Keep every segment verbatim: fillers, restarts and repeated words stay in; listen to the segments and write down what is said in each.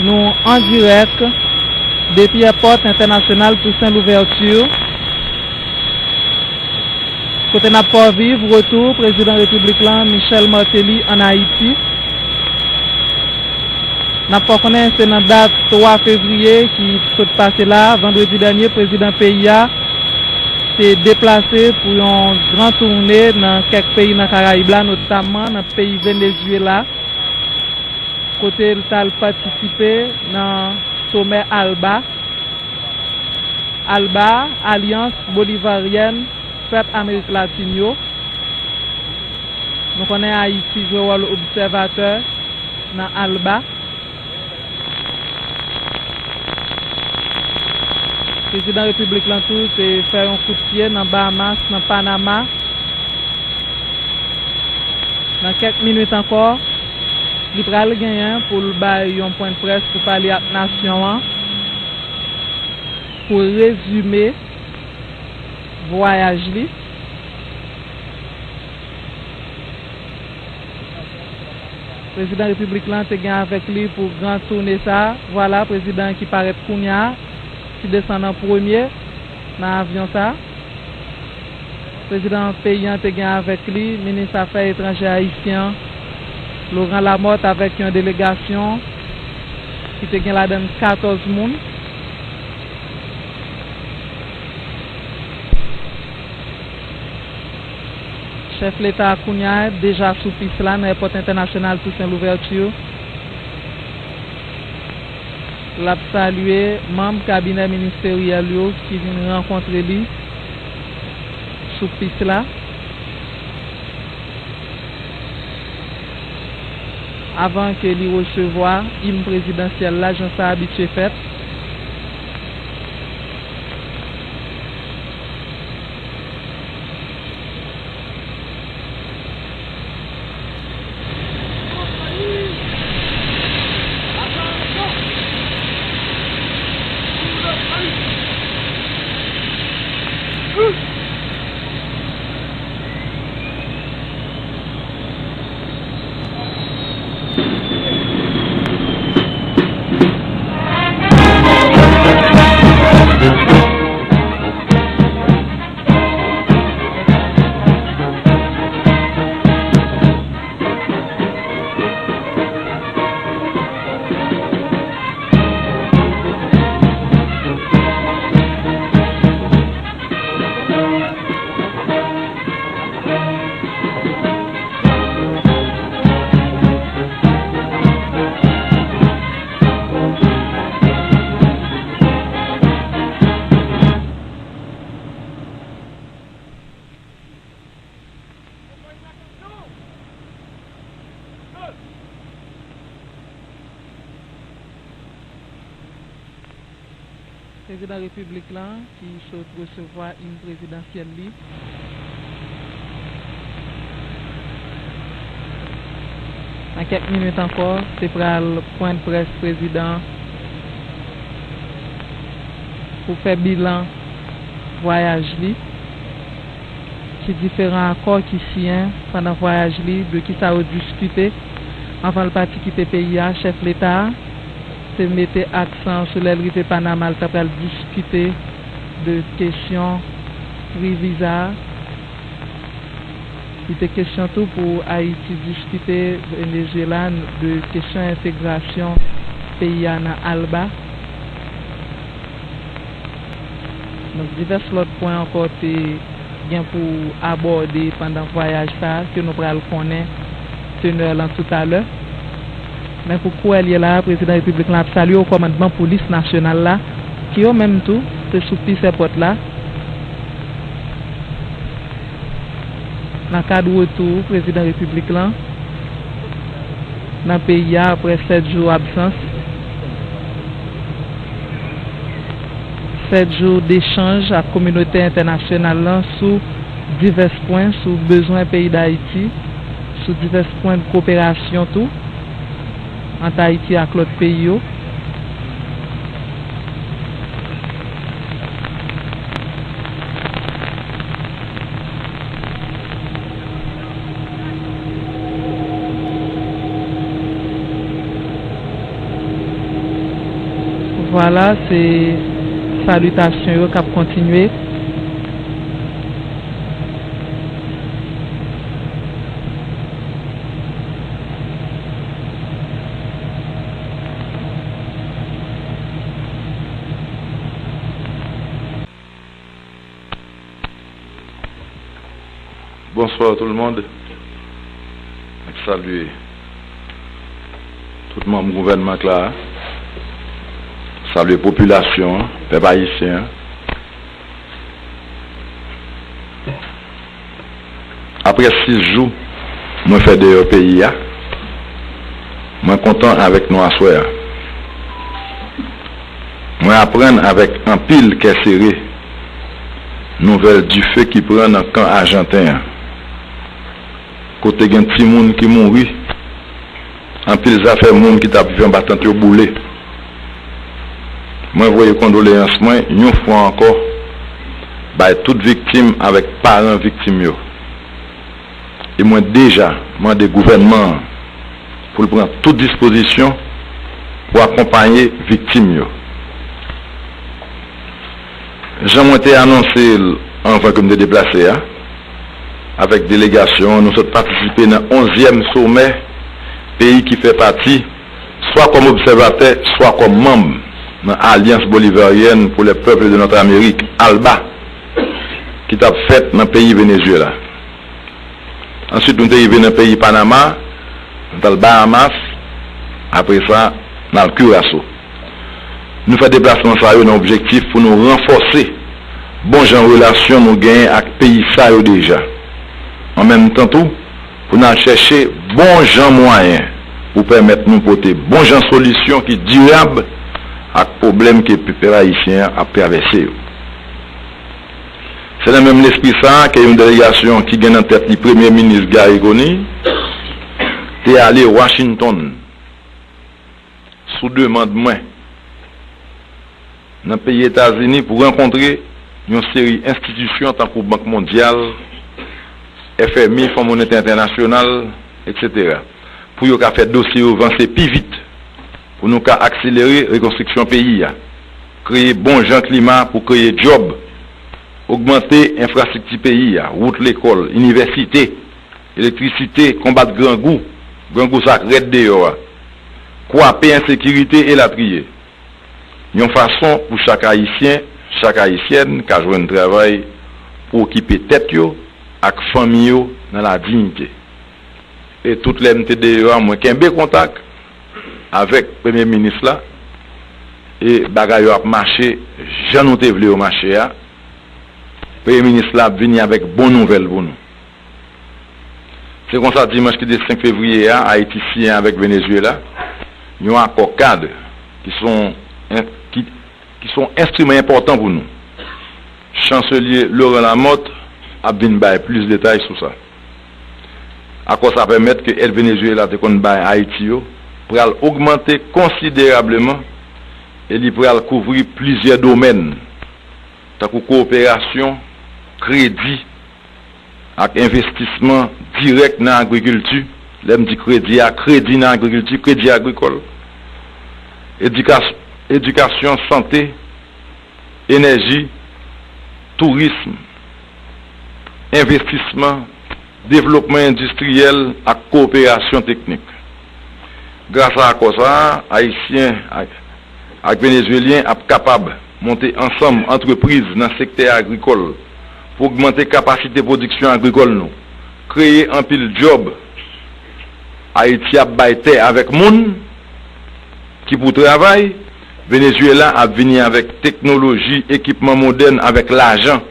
Nou an dirèk depi Èpòt Entènasyonal Toussaint Louverture, kote n ap fè w viv retou Prezidan Repiblik lan, Michel Martelly, ann Ayiti. N ap fè w konnen se nan dat twa fevriye ki sot pase la, vandredi dènye, prezidan peyi a te deplase pou yon gran toune nan kèk peyi nan Karayib la, notamman nan peyi Venezyela, kote l t al patisipe nan somè ALBA. ALBA, Alyans Bolivaryèn Pèp Amerik Latin yo. Nou konnen Ayiti jwe wòl obsèvatè nan ALBA. Prezidan Repiblik lan tou te fè yon kout pye nan Bahamas, nan Panama. Nan kèk minit ankò, li pral genyen pou l bay yon pwennprès pou pale ak nasyon an, pou rezime vwayaj li. Prezidan Repiblik lan te gen avèk li pou gran toune sa a. Vwala prezidan ki parèt kounye a, ki desann an premye nan avyon sa a. Prezidan peyi an te gen avèk li minis afè etranjè ayisyen an, Laurent Lamothe, avèk yon delegasyon ki te gen ladan l katòz moun. Chèf Leta a kounye a deja sou pis la nan Èpòt Entènasyonal Toussaint Louverture. L ap salye manm kabinè ministeryèl yo ki vin rankontre li sou pis la, avan ke li resevwa im prezidansyèl la, jan sa abitye fèt. Prezidan Repiblik lan ki sot resevwa im prezidansyèl li. Nan kèk minit ankò, se pral pwennprès prezidan pou fè bilan vwayaj li. Ki diferan akò ki siyen pandan vwayaj li, de kisa yo diskite. Anvan l pati kite peyi a, chèf leta a te mete aksan sou lè l rive Panama, l ta pral diskite de kesyon pri viza a. Li te kesyon tou pou Ayiti diskite Venezyela de kesyon entegrasyon peyi a nan ALBA. Donk, divès lòt pwen ankò te gen pou abòde pandan vwayaj sa a, ke nou pral konnen tenè lan toutalè. Men pou kounye a la, prezidan repiblik lan ap salye wo kòmandman polis nasyonal la, ki yo menm tou te sou pis èpòt la, nan kad retou prezidan repiblik lan nan peyi a apre sèt jou absans, sèt jou dechanj ak kominote entènasyonal lan sou divès pwen, sou bezwen peyi Dayiti, sou divès pwen de koperasyon tou ant Ayiti ak lòt peyi yo. Vwala, se salitasyon yo k ap kontinye. Bonsoir tout le monde. Mwen salye tout manm gouvènman k la a. Salye popilasyon an, pèp ayisyen an. Apre sis jou mwen fè deyò peyi a, mwen kontan avèk nou aswè a. Mwen aprann avèk anpil kè sere nouvèl dife ki pran nan kan Ajanten an, kote gen timoun ki mouri, anpil zafè moun ki t ap viv anba tant yo boule. Mwen voye kondoleyans mwen yon fwa ankò bay tout viktim avèk paran viktim yo. E mwen deja mande gouvènman an pou l pran tout dispozisyon pou akonpaye viktim yo. Jan mwen te anonse l anvan ke m te deplase a, avèk delegasyon an, nou sot patisipe nan onzyèm somè peyi ki fè pati, swa kòm obsèvatè, swa kòm manm, nan Alliance Bolivarienne pour les Peuples de Notre Amérique, alba, ki t ap fèt nan peyi Venezuela. Answit, nou te rive nan peyi Panama, nou t al Bahamas, apre sa, n al Curaçao. Nou fè deplasman sa yo nan objektif pou nou ranfòse bon jan relasyon nou genyen ak peyi sa yo deja. An menm tan tou, pou n al chèche bon jan mwayen pou pèmèt nou pote bon jan solisyon ki dirab ak pwoblèm ke pèp ayisyen an ap travèse yo. Se nan menm lespri sa a ke yon delegasyon ki gen nan tèt li Premye Minis Garry Conille te ale Washington sou demann mwen nan peyi Etazini pou rankontre yon seri enstitisyon tankou Bank Mondyal, F M I, Fon Monetè Entènasyonal, etsetera, pou yo ka fè dosye yo vanse pi vit, pou nou ka akselere rekonstriksyon peyi a, kreye bon jan klima pou kreye djòb, ogmante enfrastrikti peyi a, wout, lekòl, inivèsite, elektrisite, konbat grangou, grangou sa k rèd deyò a, kwape ensekirite, elatriye. Yon fason pou chak Ayisyen, chak Ayisyèn ka jwenn travay pou okipe tèt yo ak fanmi yo nan ladiyite. E tout lè m te deyò a, mwen kenbe kontak avèk Premye Minis la, e bagay yo ap mache jan nou te vle yo mache a. Premye Minis la ap vini avèk bon nouvèl pou nou. Se konsa, dimanch ki te senk fevriye a, Ayiti siyen avèk Venezuela yon akò kad ki son, ki, ki son enstriman enpòtan pou nou. Chanselye Laurent Lamothe ap vin bay plis detay sou sa. Akò sa pèmèt ke èd Venezuela te konn bay Ayiti yo pral ogmante konsiderableman e li pral kouvri plizyè domèn, tankou kowoperasyon, kredi ak envestisman dirèk nan agrikilti. Lè m di kredi a, kredi nan agrikilti, kredi agrikòl, edikas-, edikasyon, sante, enèji, tourism, envestisman, devlopman endistriyèl ak kowoperasyon teknik. Gras a akò sa a, Ayisyen ak, ak Venezuelyen ap kapab monte ansanm antrepriz nan sektè agrikòl pou ogmante kapasite pwodiksyon agrikòl nou, kreye anpil djòb. Ayiti ap bay tè avèk moun ki pou travay. Venezuela ap vini avèk teknoloji, ekipman modèn avèk lajan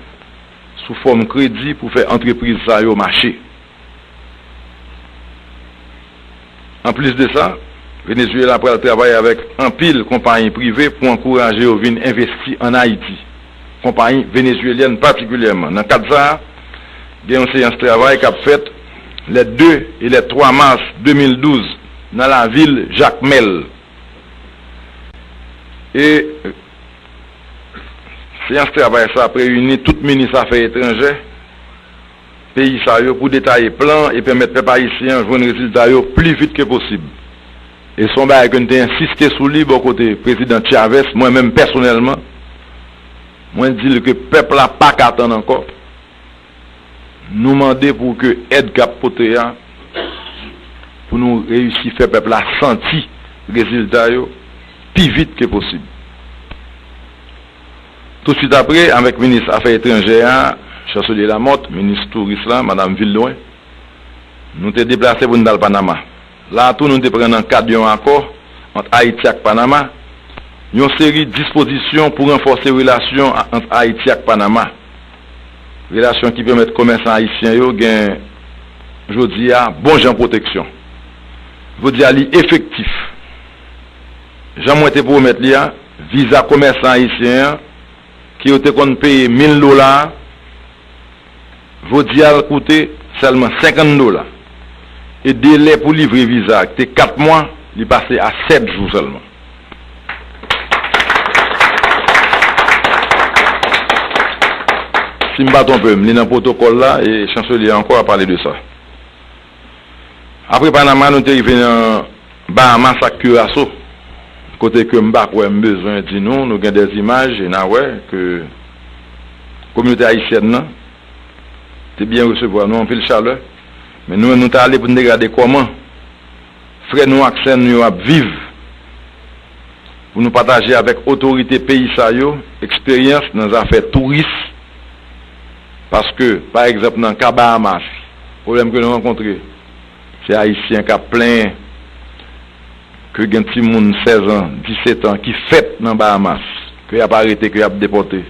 sou fòm kredi pou fè antrepriz sa yo mache. Anplis de sa, Venezuela pral travay avèk anpil konpayi prive pou ankouraje yo vin envesti ann Ayiti, konpayi venezuelyèn patikilyèman. Nan kad sa a, gen yon seyans travay k ap fèt lè de e lè twa mas de mil douz nan lavil Jakmèl. E seyans travay sa ap reyini tout minis afè etranjè peyi sa yo pou detaye plan e pèmèt pèp ayisyen an jwenn rezilta yo pli vit ke posib. E se yon bagay ke n te ensiste sou li bò kote Prezidan Chavez, mwen menm pèsonèlman, mwen di l ke pèp la pa ka tann ankò. Nou mande pou ke èd k ap pote a, pou nou reyisi fè pèp la santi rezilta yo pi vit ke posib. Tousuit apre, avèk minis afè etranjè a, Chanselier Lamothe, minis touris la, Madam Villoin, nou te deplase pou n t al Panama. La a tou, nou te pran nan kad yon akò ant Ayiti ak Panama, yon seri dispozisyon pou ranfòse relasyon a- ant Ayiti ak Panama. Relasyon ki pèmèt komèsan ayisyen yo gen, jodi a, bon jan pwoteksyon. Jodi a, li efektif. Jan mwen te pwomèt li a, viza komèsan ayisyen an, ke yo te konn peye mil dola a, jodi a l koute sèlman senkant dola. E delè pou livre viza a, ki te kat mwa, li pase a sèt jou sèlman. Si m pa twonpe m, li nan pwotokòl la, e chanselye ankò a pale de sa. Apre Panama, nou te rive nan Bahamas ak Curaçao, kote ke m pa kwè m bezwen di nou, nou gen dè imaj e n a wè ke kominote ayisyèn nan te byen resevwa nou, anpil chalè. Men nou menm, nou t ale pou n te gade kòman frè nou ak sè nou yo ap viv, pou nou pataje avèk otorite peyi sa yo eksperyans nan zafè touris, paske, pa egzanp, nan ka Bahamas, pwoblèm ke nou rankontre, se Ayisyen k ap plenyen ke gen timoun sèz an, disèt an ki fèt nan Bahamas, ke y ap arete, ke y ap depòte.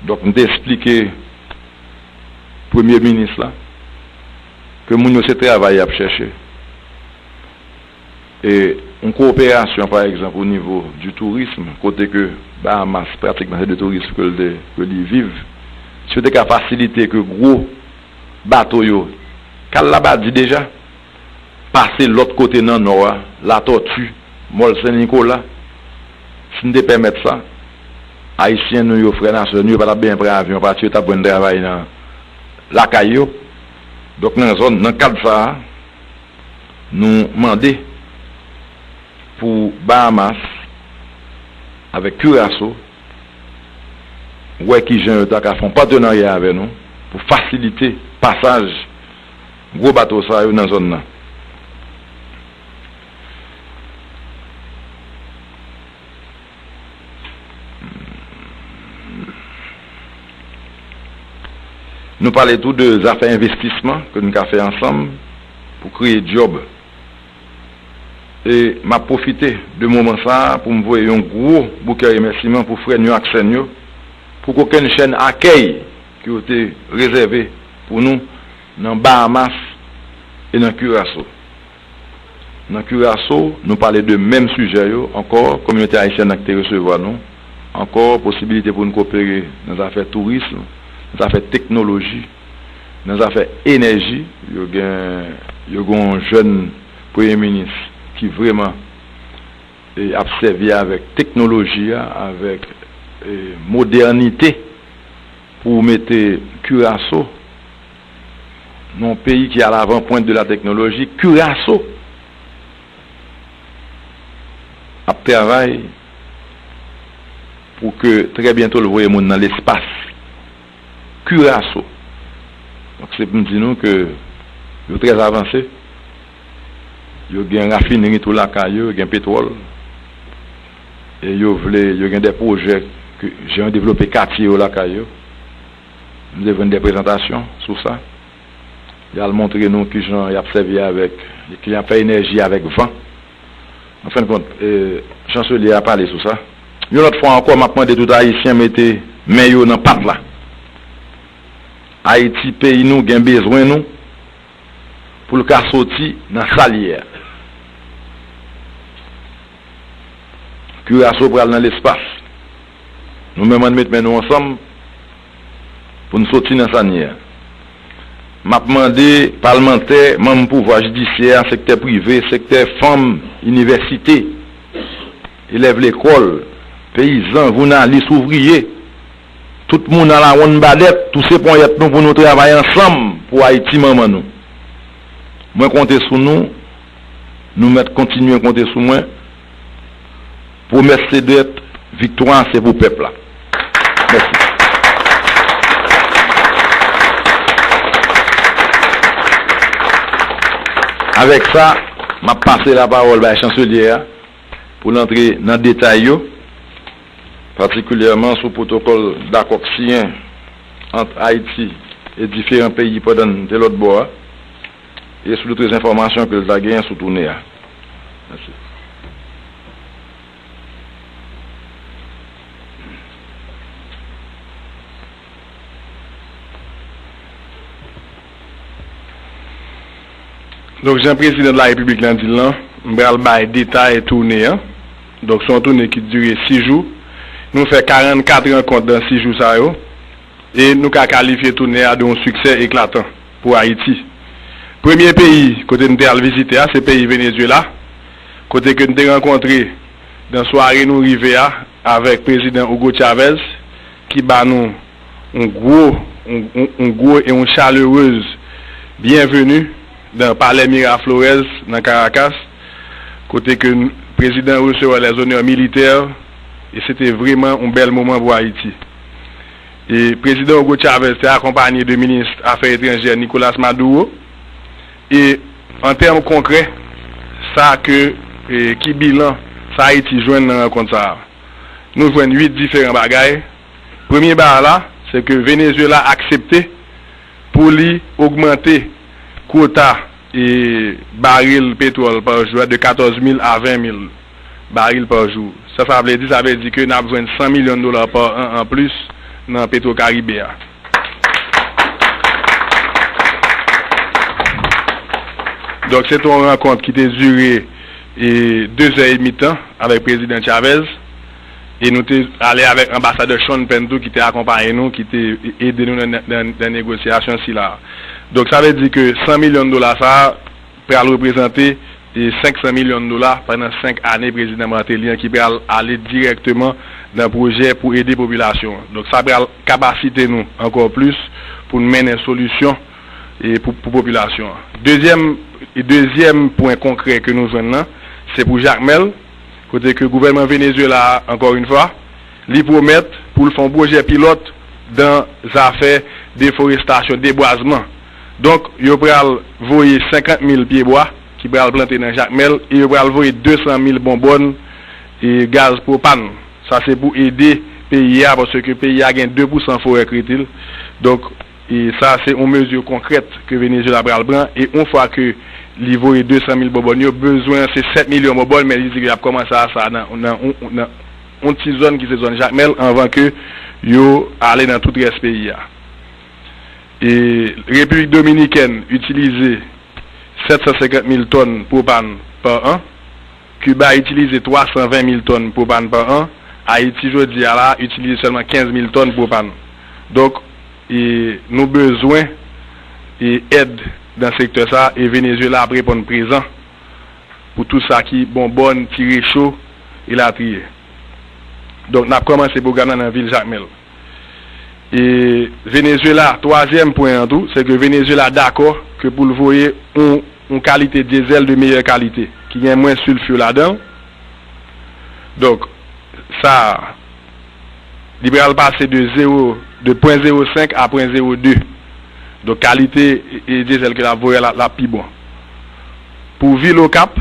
Donk, m te eksplike Premye Minis la ke moun yo se travay y ap chèche. E yon kowoperasyon, pa egzanp, o nivo di tourism, kote ke Bahamas pratikman se de tourism ke l te, ke li viv, si yo te ka fasilite ke gwo bato yo, k al Labadi deja, pase lòt kote nan nò a, Latòti, Mòl Sen Nikola, si n te pèmèt sa, Ayisyen nou yo, frè n a sè nou yo, pa t ap bezwen pran avyon pati, yo t ap jwenn travay nan lakay yo. Donk, nan zòn, nan kad sa a, nou mande pou Bahamas avèk Curaçao wè kijan yo ta ka fè yon patenarya avè nou pou fasilite pasaj gwo bato sa yo nan zòn nan. Nou pale tou de zafè envestisman ke nou ka fè ansanm pou kreye djòb. E m ap pwofite de moman sa a pou m voye yon gwo bouke remèsiman pou frè n yo ak sè n yo, pou kokenn chèn akèy ke yo te rezève pou nou nan Bahamas e nan Curaçao. Nan Curaçao, nou pale de menm sijè yo ankò, kominote ayisyèn nan ki te resevwa nou, ankò posibilite pou n kopere nan zafè tourism, nan zafè teknoloji, nan zafè enèji. Yo gen, yo gen yon jèn premye minis ki vrèman, e, ap sèvi avèk teknoloji a, avèk, e, modènite pou mete Curaçao nan yon peyi ki à l'avant-pointe de la technologie. Curaçao ap travay pou ke trè byento l voye moun nan lespas. Curaçao. Donk, se pou m di nou ke yo trè avanse. Yo gen rafinri tou lakay yo, yo gen petwòl. E yo vle, yo gen de pwojè ke jan yo devlope katye yo lakay yo. M te jwenn de prezantasyon sou sa. Y al montre nou kijan y ap sèvi avèk, kijan y ap fè enèji avèk van. An fen de kont, e, chanselye a pale sou sa. Yon lòt fwa ankò, m ap mande tout Ayisyen mete men yo nan pat la. Ayiti, peyi nou, gen bezwen nou pou l ka soti nan sa l ye a. Curaçao pral nan lespas. Nou menm, ann met men nou ansanm pou n soti nan sa n ye a. M ap mande palmantè, manm pouvwa jidisyè a, sektè prive, sektè fanm, inivèsite, elèv lekòl, peyizan, jounalis, ouvriye, tout moun alawonn badèt, touse ponyèt nou pou nou travay ansanm pou Ayiti manman nou. Mwen konte sou nou Nou mèt kontinye konte sou mwen. Pwomès se dèt, viktwa se pou pèp la. Mèsi. Avèk sa, m ap pase lapawòl bay chanselye a pou l antre nan detay yo, patikilyèman sou pwotokòl dakò k siyen ant Ayiti e diferan peyi pandan n te lòtbò a, e sou dout enfòmasyon ke l ta genyen sou toune a. Mèsi. Donk, jan Prezidan de la Repiblik lan di l lan, m pral bay detay toune an. Donk, se yon toune ki dire sis jou. Nou fè karannkat rankont nan sis jou sa yo. E nou ka kalifye toune a de yon siksè eklatan pou Ayiti. Premye peyi kote n te al vizite a, se peyi Venezuela, kote ke n te rankontre nan sware nou rive a avèk Prezidan Hugo Chavez, ki ba nou yon gwo, yon, yon, yon gwo e yon chalerez byenveni nan Palè Miraflores nan Caracas, kote ke n, Prezidan resevwa les honneurs militaires, e se te vrèman yon bèl moman pou Ayiti. E Prezidan Hugo Chavez te akonpanye de minis afè etranjè Nicolas Maduro. E an tèm konkrè, sa ke, e, ki bilan sa Ayiti jwenn nan rankont sa a? Nou jwenn uit diferan bagay. Premye bagay la, se ke Venezuela aksepte pou li ogmante kwota e baril petwòl pa jou a de katòz mil a ven mil baril pa jou. Sa sa vle di, sa vle di ke n ap jwenn san milyon dola pa an anplis nan Petwokaribe a. Donk, se te yon rankont ki te dire, e, de zè edmi tan avèk Prezidan Chavez. E nou te ale avèk anbasadè Sean Penn tou, ki te akonpaye nou, ki te ede nou nan, nan, nan negosyasyon sila a. Donk, sa vle di ke san milyon dola sa a pral reprezante, e, senk san milyon dola pandan senk ane Prezidan Martelly an, ki pral ale dirèkteman nan pwojè pou ede popilasyon an. Donk, sa pral kapasite nou ankò plis pou n mennen solisyon, e, pou, pou popilasyon an. Dezyèm, e, dezyèm pwen konkrè ke nou jwenn nan, se pou Jakmèl, kote ke gouvènman Venezuela a, ankò yon fwa, li pwomèt pou l fè yon pwojè pilòt nan zafè deforestasyon, debwazman. Donk, yo pral voye senkant mil pye bwa ki pral plante nan Jakmèl e yo pral voye de san mil bonbòn e gaz pwopàn. Sa se pou ede peyi a, paske peyi a gen de pou san forè k rete l. Donk, e sa se yon mezi konkrèt ke Venezuela pral pran. E yon fwa ke li voye de san mil bonbòn yo, bezwen an se sèt milyon bonbòn, men li di ke y ap kòmanse a sa nan, nan, nan yon ti zòn ki se zòn Jakmèl anvan ke yo ale nan tout rès peyi a. E Repiblik Dominikèn itilize sèt san senkant mil tòn pwopàn pa an. Kiba itilize twa san ven mil tòn pwopàn pa an. Ayiti, jodi a la, itilize sèlman kenz mil tòn pwopàn. Donk, e, nou bezwen, e, èd nan sektè sa a, e Venezuela ap reponn prezan pou tout sa ki bonbòn, ti recho, elatriye. Donk, n ap kòmanse pwogram nan nan vil Jakmèl. E Venezuela, twazyèm pwen an tou, se ke Venezuela dakò ke pou l voye yon, yon kalite dyezèl de meyè kalite, ki gen mwens silfi ladan l. Donk, sa, li pral pase de zewo, de pwen zewo senk a pwen zewo de. Donk, kalite, e, e, dyezèl ke l ap voye a, l ap, l ap pi bon. Pou vil Okap,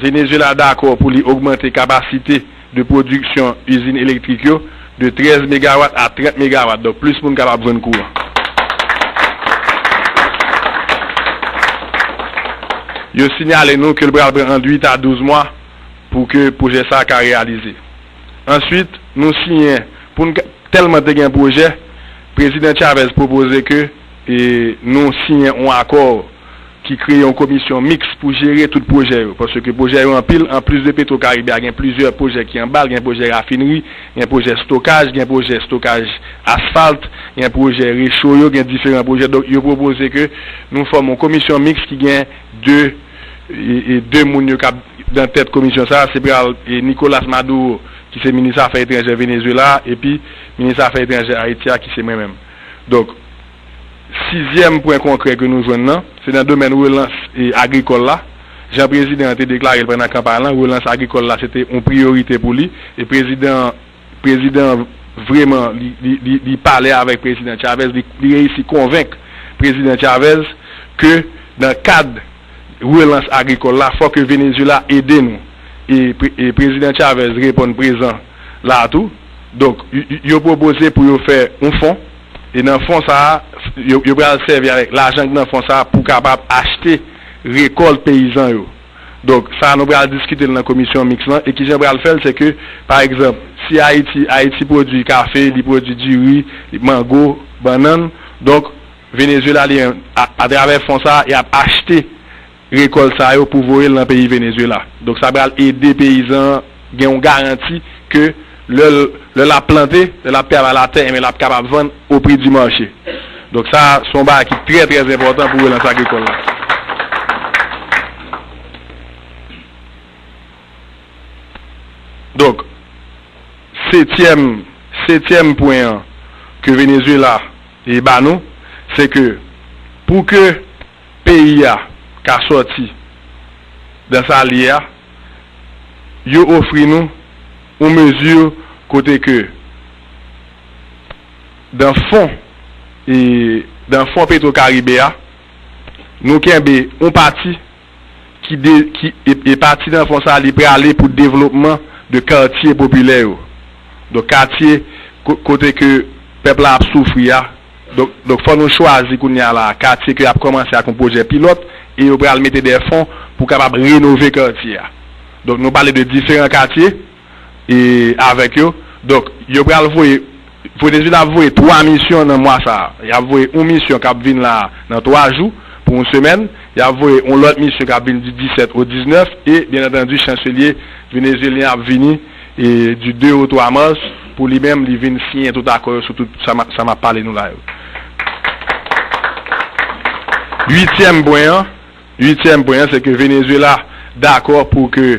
Venezuela dakò pou li ogmante kapasite de pwodiksyon izin elektrik yo de trèz megawat a trant megawat. Donk, plis moun kapab jwenn kouran. Yo sinyale nou ke l pral pran ant uit a douz mwa pou ke pwojè sa a ka reyalize. Answit, nou siyen, pou n ka, tèlman te gen pwojè, Prezidan Chavez pwopoze ke, e, nou siyen yon akò ki kreye yon komisyon miks pou jere tout pwojè yo. Paske pwojè yo anpil, anplis de Petro Caribe a, gen plizyè pwojè ki anba l, gen pwojè rafinri, gen pwojè stokaj, gen pwojè stokaj asfalt, gen pwojè recho yo, gen diferan pwojè. Donk, yo pwopoze ke nou fòme yon komisyon miks ki gen de, e, e de moun yo k ap nan tèt komisyon sa a, se pral, e, Nicolas Maduro, ki se minis afè etranjè Venezuela a, epi minis afè etranjè Ayiti a, ki se mwen menm. Donk, sizyèm pwen konkrè ke nou jwenn nan, se nan domèn relans, e, agrikòl la. jan prezidan an te deklare l pandan kanpay lan, relans agrikòl la se te yon priyorite pou li, e prezidan, prezidan an vreman, li, li, li, li pale avèk prezidan Chavez, li, li reyisi konvenk prezidan Chavez ke nan kad relans agrikòl la, fò ke Venezuela ede nou. E, pre- e prezidan Chavez reponn prezan la tou. Donk, y- y- yo pwopoze pou yo fè yon fon. E nan fon sa a, yo, yo pral sèvi avèk lajan k nan fon sa a pou kapab achte rekòlt peyizan yo. Donk, sa a nou pral diskite l nan komisyon miks lan. E kijan pral fè l, se ke, pa egzanp, si Ayiti, Ayiti pwodui kafe, li pwodui diri, mango, bannann. Donk, Venezuela, li, a- atravè fon sa a, y ap achte rekòlt sa yo pou voye l nan peyi Venezuela. Donk, sa pral ede peyizan an gen yon garanti ke lè l, lè l ap plante, lè l ap travay latè, enben, l ap kapab vann o pri di mache. Donk, sa, se yon bagay ki trè, trè enpòtan pou relans agrikòl la. Donk, setyèm, setyèm pwen an ke Venezuela, e, ba nou, se ke pou ke peyi a ka sòti dan sa l ye a, yo ofri nou yon mezi kote ke dan fon, e, dan fon Petro Caribe a, nou kenbe yon pati ki de, ki, e, e pati nan fon sa a, li prale pou devlopman de katye popilè yo. Donk, katye ko- kote ke pèp la ap soufri a. Donk, donk fò nou chwazi kounye a la, katye ke y ap kòmanse ak yon pwojè pilòt, e yo pral mete de fon pou kapab renove katye a. Donk, nou pale de diferan katye, e, avèk yo. Donk, yo pral voye, Venezuela ap voye twa misyon nan mwa sa a. Y ap voye yon misyon k ap vin la nan twa jou, pou yon semèn. Y ap voye yon lòt misyon k ap vin di disèt o diznèf. E, byen antandi, chanselye venezuelyen ap vini, e, di de o twa mas, pou li menm, li vin siyen tout akò yo sou tout sa m ap, sa m ap pale nou la yo. Uityèm pwen an, uityèm pwen an, se ke Venezuela dakò pou ke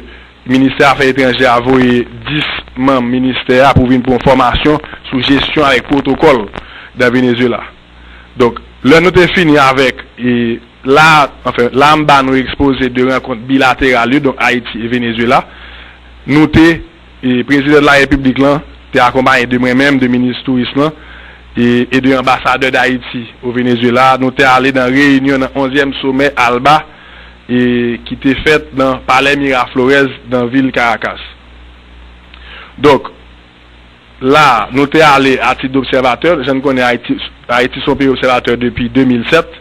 Ministè Afè Etranjè a voye dis manm ministè a pou vin pran fòmasyon sou jesyon avèk pwotokòl dan Venezuela. Donk, lè nou te fini avèk, e, la, anfen, la m ba nou ekspoze de rankont bilateral yo, donk Ayiti e Venezuela. Nou te, e, prezidan de la repiblik lan te akonpaye de mwen menm, de minis touris lan, e, e de anbasadè Dayiti o Venezuela. Nou te ale nan reyinyon nan onzyèm somè alba, e ki te fèt nan Palè Miraflores, nan vil Caracas. Donk, la, nou te ale a tit d'obsèvatè, jan n konnen Ayiti, Ayiti se yon peyi obsèvatè depi de mil sèt,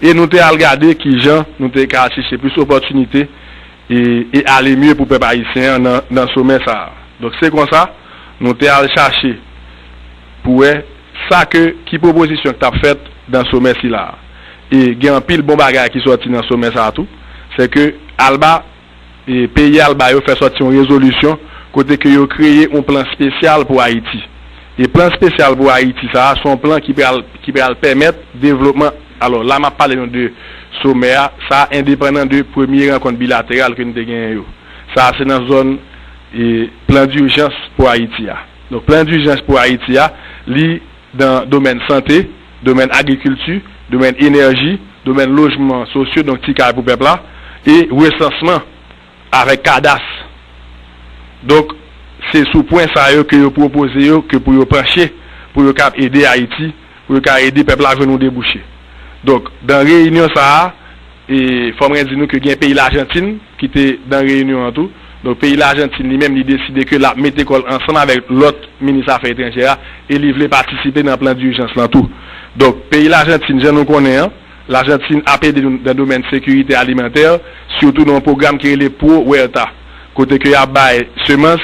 e nou te al gade kijan nou te ka chèche plis opòtinite e, e ale mye pou pèp ayisyen an nan, nan somè sa a. Donk, se konsa, nou te al chache pou wè sa ke, ki pwopozisyon k t ap fèt nan somè sila a. E gen anpil bon bagay ki sòti nan somè sa a tou. Se ke alba, e peyi alba yo fè sòti yon rezolisyon kote ke yo kreye yon plan espesyal pou Ayiti. E plan espesyal pou Ayiti sa a, se yon plan ki pral, ki pral pèmèt devlopman. Alò, la m ap pale nou de somè a, sa endepandan de premye rankont bilateral ke n te genyen yo. Sa se nan zòn, e, plan dijans pou Ayiti a. Donk, plan dijans pou Ayiti a, li dan domèn sante, domèn agrikilti, domèn enèji, domèn lojman sosyo, donk ti kay pou pèp la, e resansman avèk kadas. Donk, se sou pwen sa yo ke yo pwopoze yo, ke pou yo panche, pou yo kab ede Ayiti, pou yo ka ede pèp la jwenn yon debouche. Donk, dan reyinyon sa a, e fò mwen di nou ke gen peyi Lajantin ki te dan reyinyon an tou. Donk, peyi Lajantin li menm, li deside ke l ap mete kò l ansanm avèk lòt minis afè etranjè a e li vle patisipe nan plan dijans lan tou. Donk, peyi Lajantin, jan nou konnen an, Lajantin ap ede nou nan domèn sekirite alimantè, sitou nan yon pwogram ki rele Pro Huerta, kote ke y ap bay semans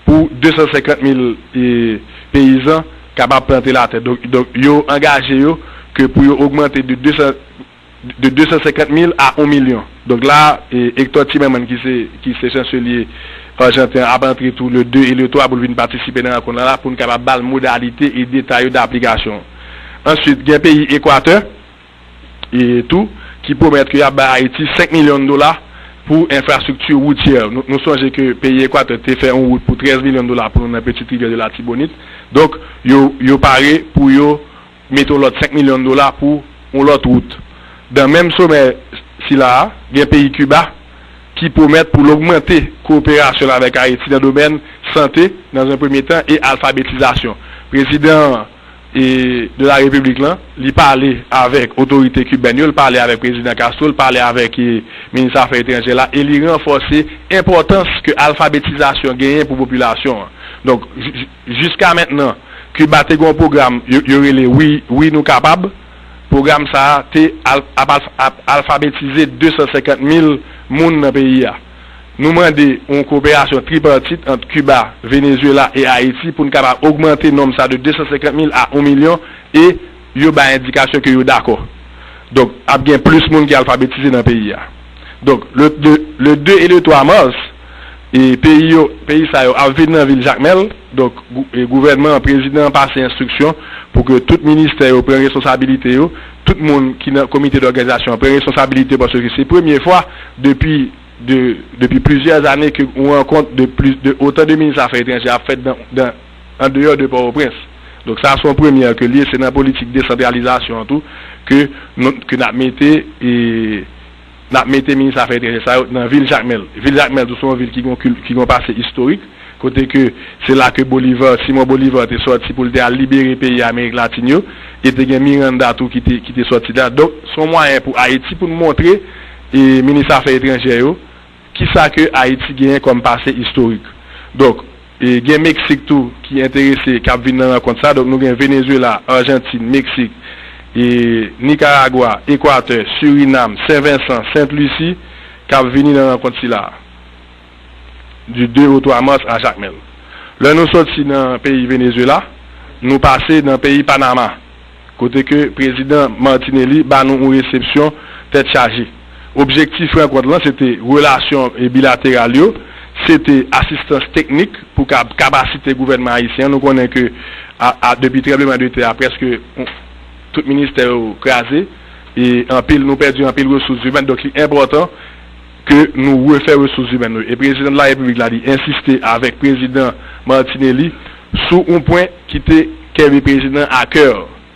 pou de san senkant mil, e, peyizan kapab plante latè. Donk, donk, yo angaje yo ke pou yo ogmante de de san, de de san senkant mil a yon milyon. Donk la, e, Hector Timerman ki se, ki se chanselye ajanten an ap antre tou le de e le twa pou l vin patisipe nan rankont lan la pou n kapab ba l modalite e detay yo de aplikasyon. Answit, gen peyi Ekwatè, e tou, ki pwomèt ke y ap bay Ayiti senk milyon dola pou enfrastrikti woutyè. Nou, nou sonje ke peyi Ekwatè te fè yon wout pou trèz milyon dola pou nou nan Petite Rivière de l'Artibonite. Donk, yo, yo pare pou yo mete yon lòt senk milyon dola pou yon lòt wout. Dan menm somè sila a, gen peyi Kiba, ki pwomèt pou l ogmante kowoperasyon l avèk Ayiti nan domèn sante, dans un premier temps, e alfabetizasyon. Prezidan e, de la Repiblik lan, li pale avèk otorite kibèn yo, li pale avèk Prezidan Castro, li pale avèk, e, minis afè etranjè la, e li ranfòse enpòtans ke alfabetizasyon genyen pou popilasyon an. Donk, ji-, ji-, jiska mentnan, Kiba te gen yon pwogram yo, yo rele Wi, Wi Nou Kapab. Pwogram sa a te al-, ap, al-, ap alfabetize de san senkant mil moun nan peyi a. Nou mande yon koperasyon tripatit ant Kiba, Venezuela e Ayiti pou n kapab ogmante nonb sa de de san senkant mil a yon milyon e yo bay endikasyon ke yo dakò. Donk, ap gen plis moun ki alfabetize nan peyi a. Donk, le, le, le de e le twa mas, e peyi yo, peyi sa yo ap vin nan vil Jakmèl. Donk, gou-, e gouvènman an, prezidan an pase enstriksyon pou ke tout ministè yo pran responsabilite yo, tout moun ki nan komite dòganizasyon an pran responsabilite yo, paske se premye fwa depi de, depi plizyè ane ke yon rankont de plis de otan de minis afè etranjè ap fèt dan, dan, an deyò de Pòtoprens. Donk, sa se yon premyè ke l ye, se nan politik desantralizasyon an tou ke nou, ke n ap mete, e, n ap mete minis afè etranjè sa yo nan vil Jakmèl. Vil Jakmèl tou se yon vil ki gon kil-, ki gon pase istorik, kote ke se la ke Bolivar, Simon Bolivar te sòti pou l te al libere peyi Amerik Latin yo, e te gen Miranda tou ki te, ki te sòti la. Donk, se yon mwayen pou Ayiti pou n montre, e, minis afè etranjè yo, kisa ke Ayiti genyen kòm pase istorik. Donk, e, gen Meksik tou ki enterese, k ap vin nan rankont sa. Donk, nou gen Venezuela, Ajantin, Meksik, e, Nikaragwa, Ekwatè, Sirinam, Sen Vensan, Sent Lisi, k ap vini nan rankont sila a, du de au twa mas a Jakmèl. Lè nou sòti nan peyi Venezuela, nou pase nan peyi Panama, kote ke prezidan Martinelli ba nou yon resepsyon tèt chaje. Objektif rankont lan, se te relasyon, e, bilateral yo, se te asistans teknik pou kab-, kapasite gouvènman ayisyen an. Nou konnen ke a, a, depi tranbleman de tè a, prèske, on, tout ministè yo kraze, e anpil, nou pèdi anpil resous imèn. Donk, li enpòtan ke nou refè resous imèn yo. E prezidan de la Repiblik la, li ensiste avèk prezidan Martinelli sou yon pwen ki te kenbe prezidan a kè,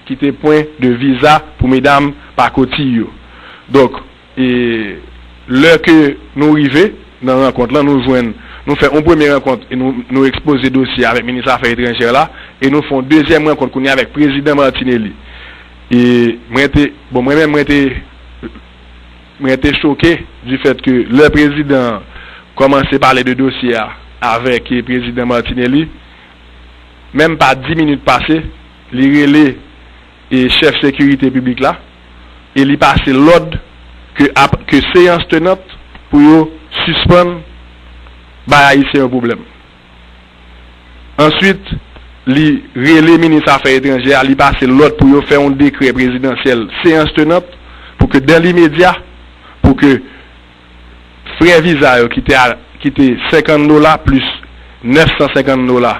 ki te pwen de viza pou medam pakoti yo. Donk, e, lè ke nou rive nan rankont lan, nou jwenn, nou fè yon premye rankont e nou, nou ekspoze dosye avèk minis afè etranjè la, e nou fè yon dezyèm rankont kounye a avèk prezidan Martinelli. E mwen te, bon, mwen menm, mwen te, mwen te choke du fait que lè prezidan an kòmanse pale de dosye a avèk, e, prezidan Martinelli, menm pa dis minit pase, li rele, e, chèf sekirite piblik la, e li pase lòd ke ap-, ke séance tenante pou yo sispann bay Ayisyen yo pwoblèm. Answit, li rele minis afè etranjè a, li pase lòd pou yo fè yon dekrè prezidansyèl, séance tenante, pou ke dans l'immédiat, pou ke frè viza yo ki te a, ki te senkant dola plis nèf san senkant dola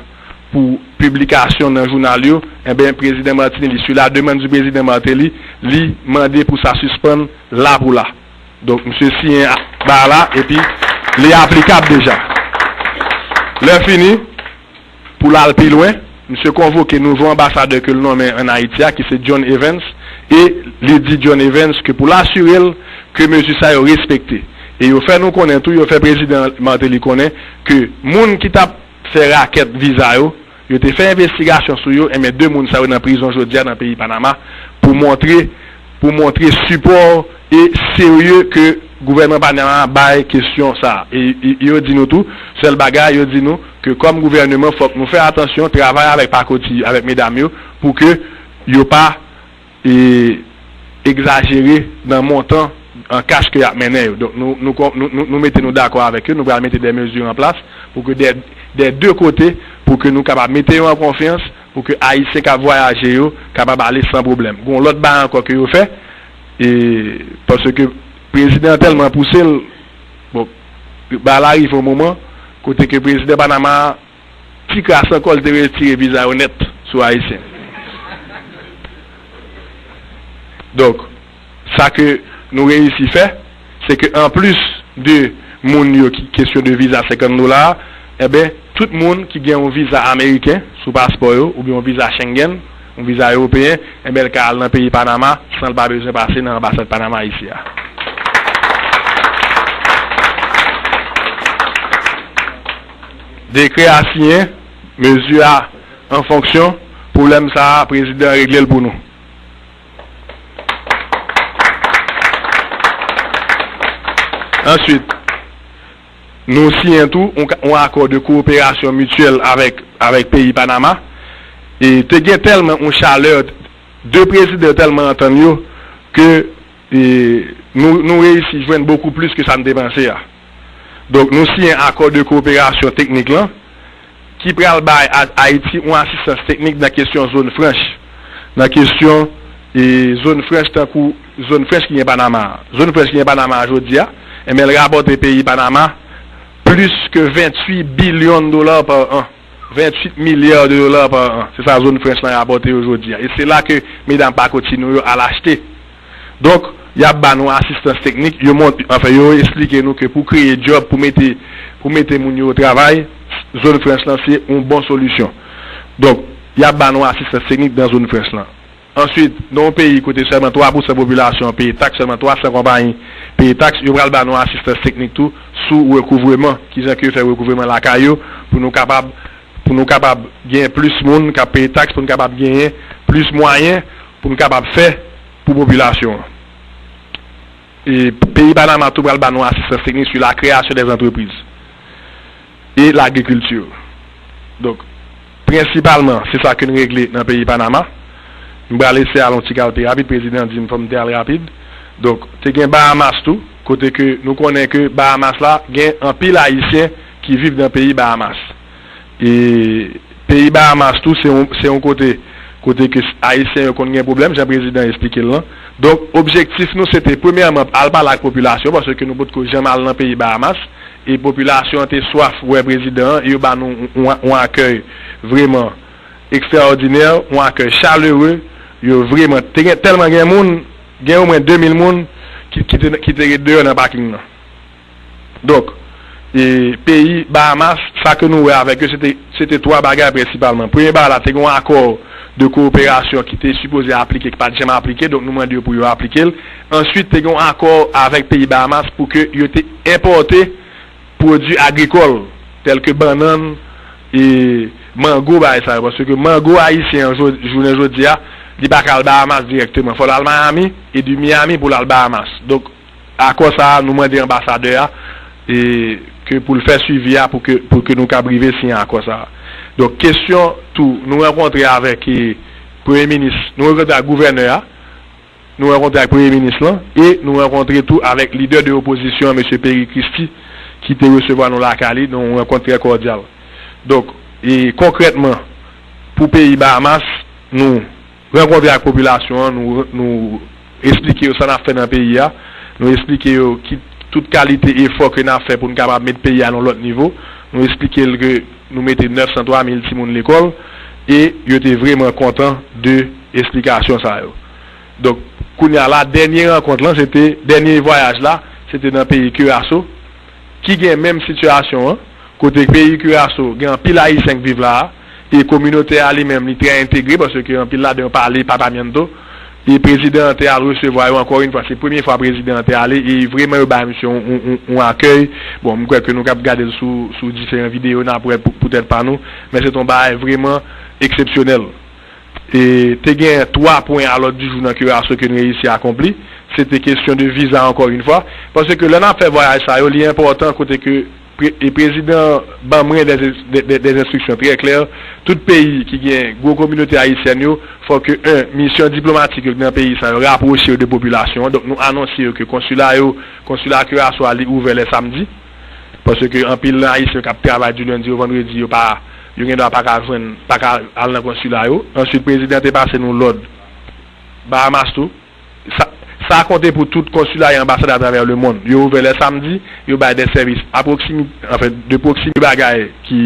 pou piblikasyon nan jounal yo, enben, prezidan Martinelli, sur la demande du président Martelly, li mande pou sa sispann la pou la. Donk, misye siyen a, ba la, epi li aplikab deja. Lè fini, pou l al pi lwen, misye konvoke nouvo anbasadè ke l nonmen ann Ayiti a, ki se John Evans, e li di John Evans ke pou l asire l ke mezi sa yo respekte. E yo fè nou konnen tou, yo fè prezidan Martelly konnen ke moun ki t ap fè rakèt viza yo, yo te fè envestigasyon sou yo, enben de moun sa yo nan prizon jodi a nan peyi Panama pou montre, pou montre sipò e serye ke gouvènman Panama bay kesyon sa a. E, e yo di nou tou, sèl bagay, yo di nou ke kòm gouvèneman, fòk nou fè atansyon, travay avèk pakoti, avèk medam yo, pou ke yo pa e egzajere nan montan an kach ke y ap mennen yo. Donk, nou, nou, nou, nou, nou mete nou dakò avèk yo, nou pral mete de mezi an plas pou ke de, de de kote, pou ke nou kapab mete yo an konfyans, pou ke Ayisyen k ap vwayaje yo kapab ale san pwoblèm. Gon lòt bagay ankò ke yo fè, e, paske prezidan an tèlman pouse l, bon, bagay la rive yon moman, kote ke prezidan Panama a ti kras ankò, l te retire viza yo nèt sou Ayisyen. Donk, sa ke nou reyisi fè, se ke anplis de moun yo ki kesyon de viza senkant dola a, enben, tout moun ki gen yon viza ameriken sou paspò yo, oubyen yon viza Schengen, yon viza ewopeyen, enben, l ka al nan peyi Panama san l pa bezwen pase nan anbasad Panama isi a. Dekrè a siyen, mezi a an fonksyon, pwoblèm sa a, prezidan an regle l pou nou. Answit, nou siyen tou yon, yon akò de kowoperasyon mityèl avèk, avèk peyi Panama. E te gen tèlman yon chalè, de prezidan tèlman antann yo, ke, e, nou, nou reyisi jwenn bokou plis ke sa n te panse a. Donk, nou siyen akò de kowoperasyon teknik lan, ki pral bay A-, Ayiti yon asistans teknik nan kesyon zòn franch. Nan kesyon, e, zòn franch tankou zòn franch ki gen Panama a. Zòn franch ki gen Panama a jodi a, enben, l rapòte peyi Panama plis ke venntuit bilyon dola pa an. Venntuit milya de dola pa an. Se sa zòn franch lan rapòte yo jodi a. E se la ke medam pakoti nou yo al achte. Donk, y ap ba nou asistans teknik, yo mont-, anfen, yo eksplike nou ke pou kreye djòb, pou mete, pou mete moun yo o travay, zòn franch lan se yon bon solisyon. Donk, y ap ba nou asistans teknik nan zòn franch lan. Answit, nan yon peyi kote sèlman twa pousan popilasyon an peye taks, sèlman twa san konpayi peye taks, yo pral ba nou asistans teknik tou sou rekouvreman, kijan ke yo fè rekouvreman lakay yo, pou nou kapab, pou nou kapab gen plis moun k ap peye taks, pou nou kapab genyen plis mwayen pou nou kapab fè pou popilasyon an. E peyi Panama tou pral ba nou asistans teknik sou la kreyasyon dè antrepriz e lagrikilti. Donk, prensipalman, se sa ke n regle nan peyi Panama. M pral eseye al yon ti kalte rapid, prezidan di m fò m te al rapid. Donk, te gen Bahamas tou, kote ke nou konnen ke Bahamas la gen anpil Ayisyen ki viv nan peyi Bahamas. E peyi Bahamas tou, se yon, se yon kote, kote ke Ayisyen yo konn gen pwoblèm, jan prezidan an eksplike l lan. Donk, objektif nou, se te, premyèman, al pale ak popilasyon, paske nou potko janm al nan peyi Bahamas, e popilasyon an te swaf wè prezidan an, e yo ba nou yon, yon, yon akèy vrèman ekstraòdinè, yon akèy chalere, yo vrèman, te gen, tèlman gen moun, gen omwen de mil moun ki, ki te, ki te ret deyò nan paking nan. Donk, e, peyi Bahamas, sa ke nou wè avèk yo, se te, se te twa bagay prensipalman. Premye bagay la, te gen yon akò de kowoperasyon ki te sipoze aplike, ki pa t janm aplike, donk nou mande yo pou yo aplike l. Answit, te gen yon akò avèk peyi Bahamas pou ke yo te enpòte pwodui agrikòl, tèl ke bannann, e, mango, bagay sa yo. Paske mango ayisyen an, jo-, jounen jodi a, li pa ka al Bahamas dirèkteman. Fò l al Miami, e de Miami pou l al Bahamas. Donk, akò sa a, nou mande anbasadè a, e, ke pou l fè swivi a pou ke, pou ke nou kab rive siyen akò sa a. Donk, kesyon tou, nou rankontre avèk, e, premye minis, nou rankontre ak gouvènè a, nou rankontre ak premye minis lan, e nou rankontre tou avèk lidè de opozisyon an, mesye Perry Christie, ki te resevwa nou lakay li, nan yon rankont trè kòdyal. Donk, e konkrètman, pou peyi Bahamas, nou rankontre ak popilasyon an, nou, nou eksplike yo sa n ap fè nan peyi a, nou eksplike yo ki tout kalite efò ke n ap fè pou n kapab met peyi a nan lòt nivo, nou eksplike l ke nou mete nèf san twa mil timoun lekòl, e yo te vrèman kontan de esplikasyon sa yo. Donk, kounye a la, dènye rankont lan, se te, dènye vwayaj la, se te nan peyi Kiraso, ki gen menm sitiyasyon an, kote peyi Kiraso gen anpil Ayisyen k viv la a, e kominote a li menm, li trè entegre, paske anpil ladan yo pale papamiento, e prezidan an te al resevwa yo, ankò yon fwa, se premye fwa prezidan an te ale, e vrèman yo bay misye yon, yon, yon, yon akèy. Bon, m kwè ke nou kab gade l sou, sou diferan videyo n ap wè pou, poutèt pa nou, men se te yon bagay vrèman eksepsyonèl. E te gen twa pwen a lòd di jou nan Kiraso ke n reyisi akonpli. Se te kesyon de viza, ankò yon fwa. Paske lè n ap fè vwayaj sa yo, li enpòtan kote ke pre-, e prezidan ban mwen dè, dè, dè, dè enstriksyon trè klè. Tout peyi ki gen gwo kominote ayisyèn yo, fò ke, en, misyon diplomatik yo ki nan peyi sa yo rapwoche yo de popilasyon an. Donk, nou anonse yo ke konsila yo, konsila Kiraso a, li ouvè lè samdi. Paske anpil nan Ayisyen k ap travay di lendi o vandredi, yo pa, yo gendwa pa ka jwenn, pa ka al nan konsila yo. Answit, prezidan te pase nou lòd Bahamas tou. Sa, sa konte pou tout konsila e anbasad atravè lemonn. Yo ouvè lè samdi, yo bay de sèvis a proksimi-, anfen, de proksimi-, bagay ki,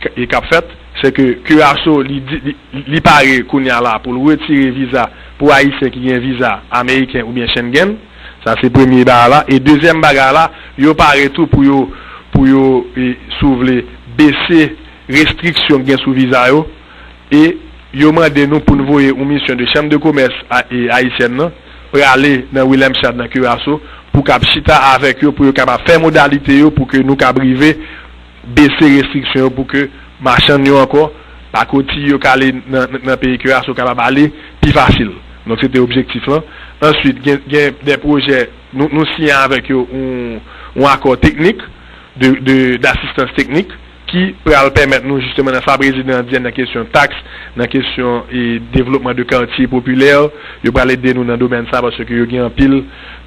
ki, k ap fèt, se ke Curaçao, li di, li, li pare kounye a la pou l retire viza pou Ayisyen ki gen viza ameriken oubyen Schengen. Sa se premye bagay la. E dezyèm bagay la, yo pare tou pou yo, pou yo, e, si w vle, bese restriksyon k gen sou viza yo. E yo mande nou pou n voye yon misyon de chanm de komès a-, e, ayisyèn nan prale nan Willemstad, nan Curaçao, pou k ap chita avèk yo, pou yo kapab fè modalite yo, pou ke nou kab rive bese restriksyon yo pou ke machann yo ankò pa kotiye yo ka ale nan, nan, nan peyi ke a, so kapab ale pi fasil. Donk, se te objektif lan. Answit, gen, gen de pwojè, nou, nou siyen avèk yo yon, yon akò teknik, de, de, dasistans teknik, ki pral pèmèt nou, jisteman, nan sa prezidan an di a, nan kesyon taks, nan kesyon, e, devlopman de katye popilè, yo pral ede nou nan domèn sa, paske yo gen anpil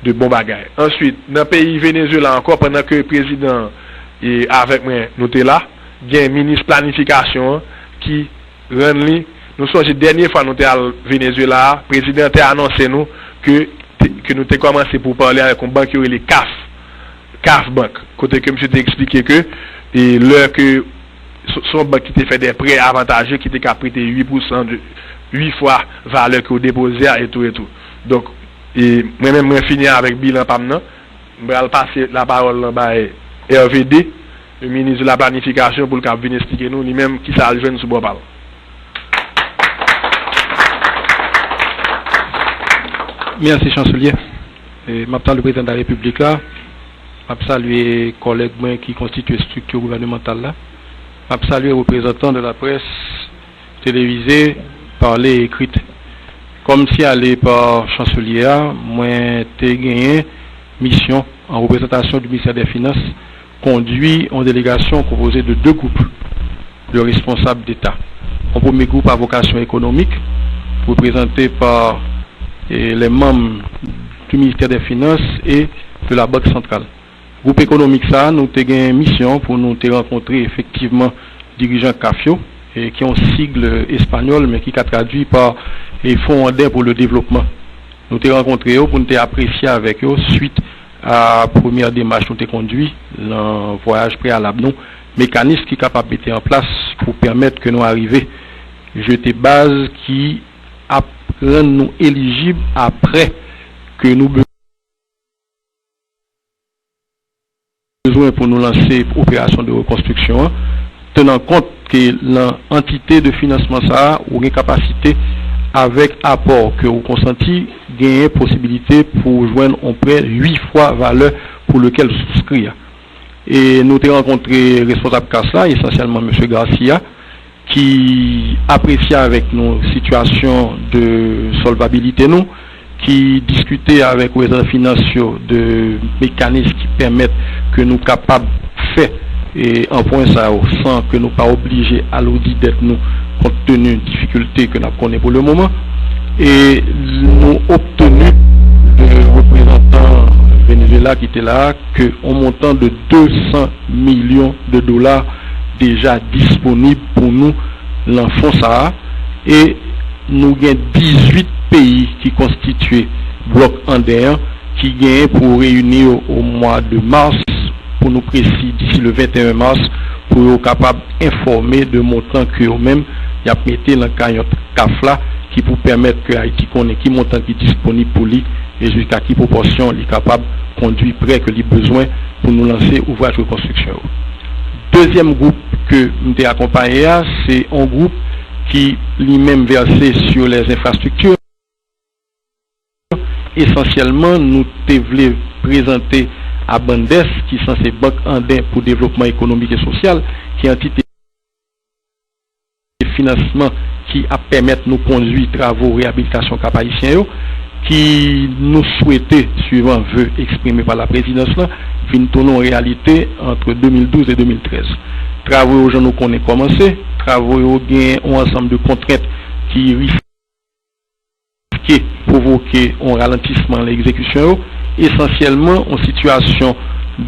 de bon bagay. Answit, nan peyi Venezuela ankò, pandan ke prezidan an, e, avèk mwen, nou te la, gen minis planifikasyon an ki rann li. Nou sonje dènye fwa nou te al Venezuela a, prezidan an te anonse nou ke, te, ke nou te kòmanse pou pale avèk yon bank yo rele CAF, CAF Bank, kote ke misye te eksplike ke, e, lè ke se, se yon bank ki te fè de prè avantaje, ki te ka prete uit pousan de, uit fwa valè ke w depoze a, e tou, e tou. Donk, e, mwen menm, mwen fini avèk bilan pa m nan. M pral pase lapawòl lan bay R V D, le minis de la planifikasyon, pou l kab vin esplike nou, li menm, kisa l jwenn sou bò pa l. Mèsi, Chanselye. E, m ap salye Prezidan de la Repiblik la. M ap salye kòlèg mwen ki konstitye estrikti gouvènemantal la. M ap salye reprezantan de la près televizé, parlé et écrite. Kòm siyale pa Chanselye a, mwen te genyen misyon, an reprezantasyon di Ministè dè Finans, kondui yon delegasyon konpoze de de gwoup de responsab deta. Yon premye gwoup a vokasyon ekonomik, reprezante pa, e, les membres du ministère des Finances et de la Banque Centrale. Gwoup ekonomik sa a, nou te gen misyon pou nou te rankontre efektivman dirijan CAF yo, e, ki yon sig espanyòl, men ki ka tradui pa, e, Fonds Andin pour le Développement. Nou te rankontre yo pou nou te apresye avèk yo, swit a premyè demach nou te kondui nan vwayaj preyalab nou, mekanis ki kapab mete an plas pou pèmèt ke nou arive jete baz ki ap rann nou elijib apre ke nou bezwen pou nou lanse operasyon de rekonstriksyon an, tenan kont ke nan antite de finansman sa a, ou gen kapasite, avèk apò ke ou konsanti, genyen posibilite pou w jwenn yon prè uit fwa valè pou lekèl ou souscrit a. E nou te rankontre responsab CAF la, esansyèlman mesye Garcia, ki apresye avèk nou sitiyasyon de solvabilite nou, ki diskite avèk reprezantan finans yo de mekanis ki pèmèt ke nou kapab fè, e, anpwen sa yo san ke nou pa oblije aloudi dèt nou, kont teni difikilte ke n ap konnen pou le moman. E nou obteni de reprezantan Venezuela ki te la a ke yon montan de de san milyon de dola deja disponib pou nou nan fon sa a, e nou gen dizuit peyi ki konstitye blòk Anden an ki genyen pou reyini yo o mwa de mas, pou nou presi, disi le venteyen mas, pou yo kapab enfòme de montan ke yo menm y ap mete nan kayòt CAF la, ki pou pèmèt ke Ayiti konnen ki montan ki disponib pou li e jiska ki pwopòsyon li kapab kondui prè ke li bezwen pou nou lanse ouvraj rekonstriksyon yo. Dezyèm gwoup ke m te akonpaye a, se yon gwoup ki li menm vèse sur les infrastructures. Esansyèlman, nou te vle prezante a BANDES, ki sanse Bank Anden pou Devlopman Ekonomik e Sosyal, ki antite finansman ki ap pèmèt nou kondui travo reyabilitasyon Kap Ayisyen yo, ki nou swete, suivan ve eksprime pa laprezidans lan, vin tounen yon reyalite ant de mil douz e de mil trèz. Travo yo, jan nou konnen, kòmanse. Travo yo gen yon ansanm de kontrent ki riske pwovoke yon ralantisman nan egzekisyon yo, esansyèlman yon sitiyasyon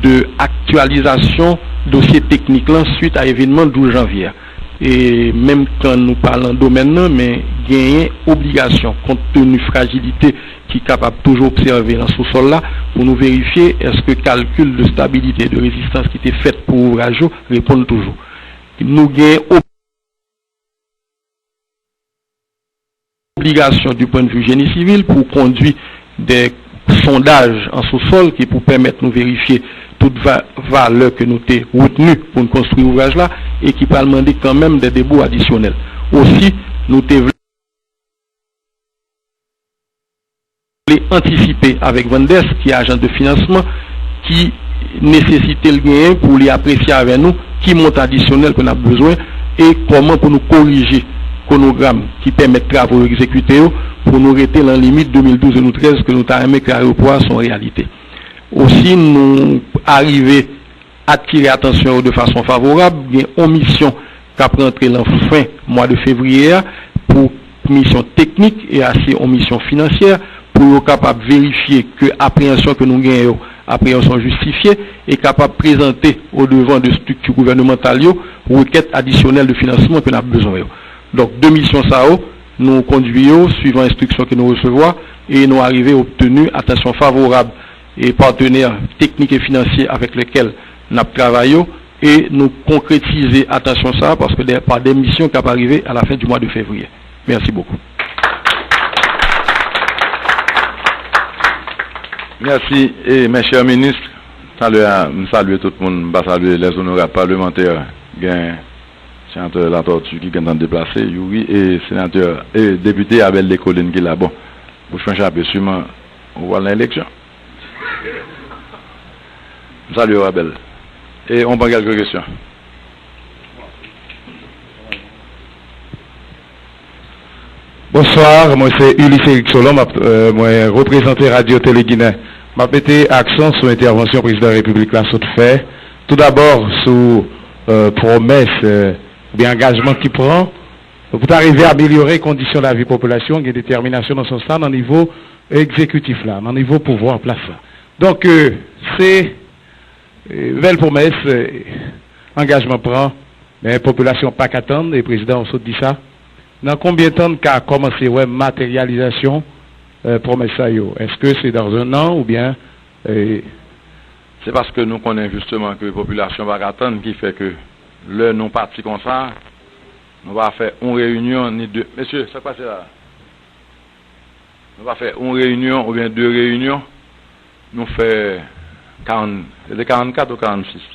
de aktyalizasyon dosye teknik lan swit a evènman douz janvye a. E menm kan nou pa lan domèn nan, men genyen obligasyon, kont teni frajilite ki kapab toujou obsève nan sousòl la, pou nou verifye èske kalkil de stabilite e de rezistans ki te fèt pou ouvraj yo reponn toujou. Nou gen obligasyon, du point de vue génie civil, pou kondui de sondaj an sousòl ki pou pèmèt nou verifye tout va-, valè ke nou te retni pou n konstwi ouvraj la e ki pral mande kanmenm de debo adisyonèl. Osi, nou te vle vle antisipe avèk BANDES, ki ajans de finansman, ki nesesite l genyen pou li apresye avè nou ki montan adisyonèl ke n ap bezwen e kòman pou nou korije kwonogram ki pèmèt travo yo egzekite yo pou nou rete nan limit de mil douz de mil trèz ke nou ta renmen ke ayewopò a se yon reyalite. Osi, nou arive atire atansyon yo de fason favorab, gen yon misyon k ap rantre lan fen mwa de fevriye a pou misyon teknik e ase yon misyon finansyè pou yo kapab verifye ke apreyansyon ke nou genyen yo, apreyansyon jistifye e kapab prezante odevan de estrikti gouvènemantal yo rekèt adisyonèl de finansman ke n ap bezwen yo. Donk, de misyon sa yo, nou kondwi yo swivan enstriksyon ke nou resevwa e nou arive obteni atansyon favorab e patenè teknik e finansye avèk lèkèl n ap travay yo e nou konkretize atansyon sa a paske de, pa de misyon k ap arive a la fen di mwa de fevriye. Mèsi bokou. Mèsi, e, mes chers ministres. Talè a, m salye tout moun, m pa salye les honorables parlementaires. Gen senatè Latortue ki gentan deplase, Youri, e senatè, e depite Abel Descollines ki la. Bon, bouch mwen chape, siman ou pral nan eleksyon. M salye w, Abel. E on pran kèlke kesyon. Bonswa, mwen se Ulysse Eric Solon, m ap, euh, mwen reprezante Radyo Tele Ginen. M ap mete aksan sou entèvansyon prezidan repiblik la sot fè. Toudabò, sou, euh, pwomès, euh, oubyen angajman ki pran pou ta rive amelyore kondisyon lavi popilasyon, gen detèminasyon nan sans sa nan nivo egzekitif la, nan nivo pouvwa an plas la. Donk, euh, se, euh, bèl pwomès, euh, angajman pran, men popilasyon pa ka tann, e prezidan ou sot di sa. Nan konbyen tan n ka kòmanse wè materyalizasyon, euh, pwomès sa yo? Èske se dans un an oubyen, euh, Se paske nou konnen jisteman ke popilasyon pa ka tann ki fè ke lè nou pati konsa, nou pa fè yon reyinyon ni de. Mesye, sa k pase la? Nou pa fè yon reyinyon oubyen de reyinyon, nou fè karant, se te karannkat ou karannsis?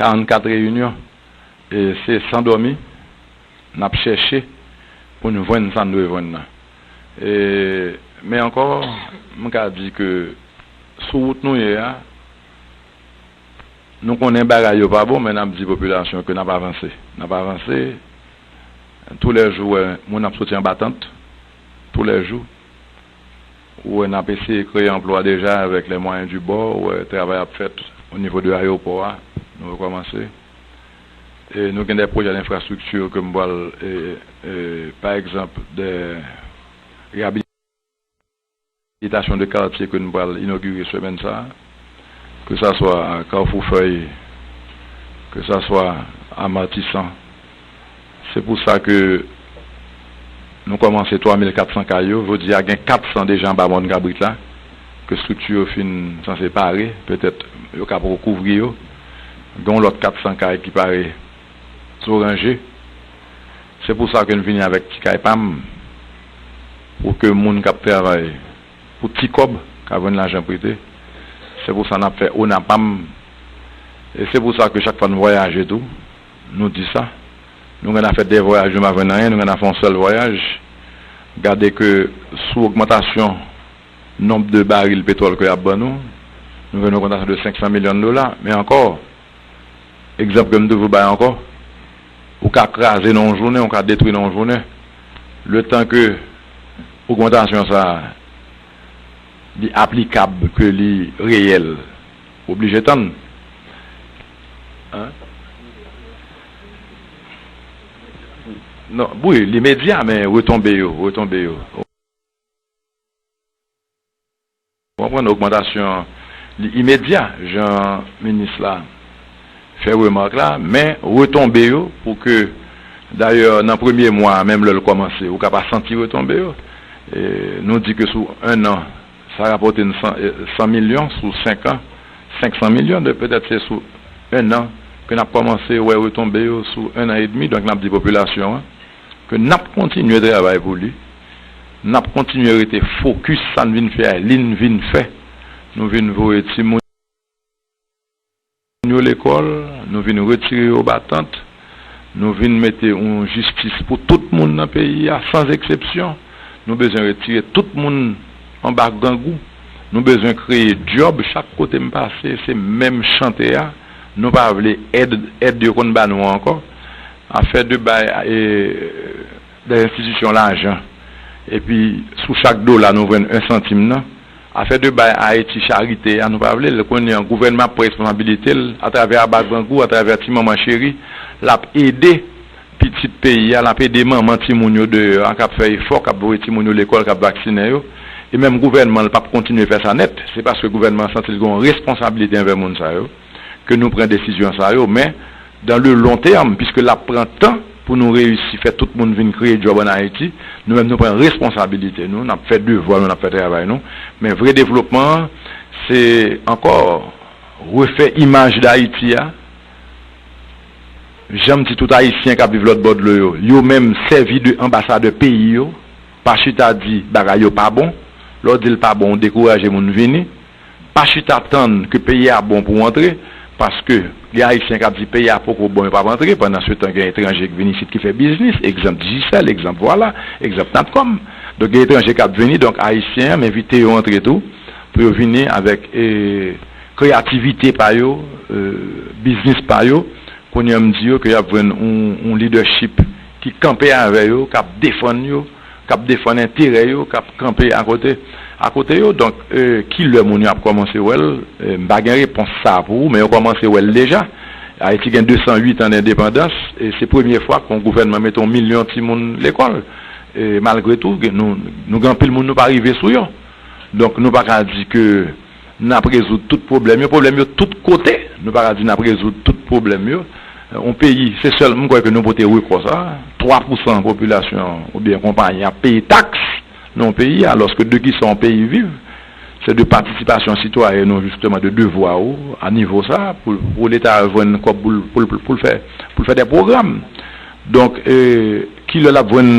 Karannkat reyinyon. E se san dòmi n ap chèche pou n jwenn sa n dwe jwenn nan. E, men ankò, m ka di ke sou wout nou ye a, nou konnen bagay yo pa bon, men n ap di popilasyon ke n ap avanse. N ap avanse. Toulèjou, w wè, moun ap soti anba tant. Toulèjou. Ou wè, n ap eseye kreye anplwa deja avèk les moyens du bord. Ou wè, travay ap fèt o nivo de ayewopò a. Nou rekòmanse. E nou gen de pwojè denfrastrikti ke m pral, e, e, pa egzanp, de reyabilitasyon de katye ke nou pral inogire semèn sa a, keseswa a Kafou Fèy, keseswa a Matisan. Se pou sa ke nou kòmanse twa mil kat san kay yo. Jodi a, gen kat san deja anba mòn kabrit la, ke estrikti yo fin sanse pare, petèt yo ka poko kouvri yo. Gen yon lòt kat san kay ki pare sou ranje. Se pou sa ke n vini avèk ti kay pa m, pou ke moun k ap travay pou ti kòb ka jwenn lajan prete. Se pou sa n ap fè ONAPAM. E se pou sa ke chak fwa n vwayaje tou, nou di sa. Nou gentan fè de vwayaj, nou pa jwenn anyen, nou gentan fè yon sèl vwayaj. Gade ke sou ogmantasyon nonb de baril petwòl ke y ap ban nou, nou jwenn yon ogmantasyon de senk san milyon dola. Men ankò, egzanp ke m toujou bay ankò, ou ka kraze nan yon jounen, ou ka detwi nan yon jounen. Letan ke ogmantasyon sa a, li aplikab, ke li reyèl, ou oblije tann. Hein? Non, wi, li medya, men retonbe yo, retonbe yo. Ou konprann, ogmantasyon an, li imedya, jan minis la fè remak la, men retonbe yo pou ke, dayè, nan premye mwa a, menm lè l kòmanse, ou ka pa santi retonbe yo. E, nou di ke sou en an, sa rapòte n san, e, san milyon, sou senk an, senk san milyon, donk petèt se sou en an ke n ap kòmanse wè retonbe yo sou en an edmi, donk n ap di popilasyon an, ke n ap kontinye travay pou li. N ap kontinye rete fokis sa n vin fè a, li n vin fè. Nou vin voye timoun yo lekòl, nou vin retire yo ba tant, nou vin mete yon jistis pou tout moun nan peyi a, san eksepsyon. Nou bezwen retire tout moun anba grangou. Nou bezwen kreye djòb. Chak kote m pase, se menm chante a. Nou pa vle èd, èd yo konn ba nou an ankò. Afè de bay e, de enstitisyon lajan. Epi, sou chak dola nou jwenn en santim nan. Afè de bay Ayiti charite a, nou pa vle l. Kounye an, gouvènman ap pran responsabilite l atravè Aba Grangou, atravè Ti Manman Cheri, l ap ede pitit peyi a, l ap ede manman timoun yo deyò a, k ap fè efò, k ap voye timoun yo lekòl, k ap vaksinen yo. E menm gouvènman an, l p ap kontinye fè sa nèt. Se paske gouvènman an santi l gen yon responsablite anvè moun sa yo, ke nou pran desizyon sa yo. Men, dans le long terme, piske l ap pran tan pou nou reyisi fè tout moun vin kreye djòb ann Ayiti, nou menm nou pran responsabilite nou, n ap fè devwa nou, n ap fè travay nou. Men vre devlopman an, se ankò refè imaj Dayiti a, jan m di tout Ayisyen k ap viv lòt bò dlo yo, yo menm sèvi de anbasadè peyi yo, pa chita di bagay yo pa bon, lè w di l pa bon, ou dekouraje moun vini, pa chita tann ke peyi a bon pou w antre, paske gen Ayisyen k ap di peyi a poko bon, yo p ap antre, pandan se tan gen etranje k vin isit ki fè biznis, egzanp Digicel, egzanp Vwala, egzanp Natcom. Donk gen etranje k ap vini, donk Ayisyen an, m envite yo antre tou, pou yo vini avèk e, kreyativite pa yo, e, biznis pa yo, kounye a m di yo ke y ap jwenn yon, yon leadership ki kanpe avè yo, k ap defann yo, k ap defann enterè yo, k ap kanpe akote, akote yo. Donk, e, kilè moun yo ap kòmanse wè l? E, m pa gen repons sa a pou ou, men yo kòmanse wè l deja. Ayiti gen de san uit an dendepandans, e se premye fwa ke yon gouvènman mete yon milyon timoun lekòl. E malgre tou, gen, nou, nou gen anpil moun nou pa rive sou yo. Donk, nou pa ka di ke n ap rezoud tout pwoblèm yo. Pwoblèm yo tout kote. Nou pa ka di n ap rezoud tout pwoblèm yo. Yon peyi, se sèl, m kwè ke nou pote rekò sa, twa pousan popilasyon oubyen konpayi ap peye taks nan yon peyi, alòske de kisa yon peyi viv? Se de patisipasyon sitwayèn ou, jisteman, de devwa ou, a nivo sa, pou, pou Leta jwenn kòb pou l, pou l, pou l fè, pou l fè de pwogram. Donk, e, kilè l ap jwenn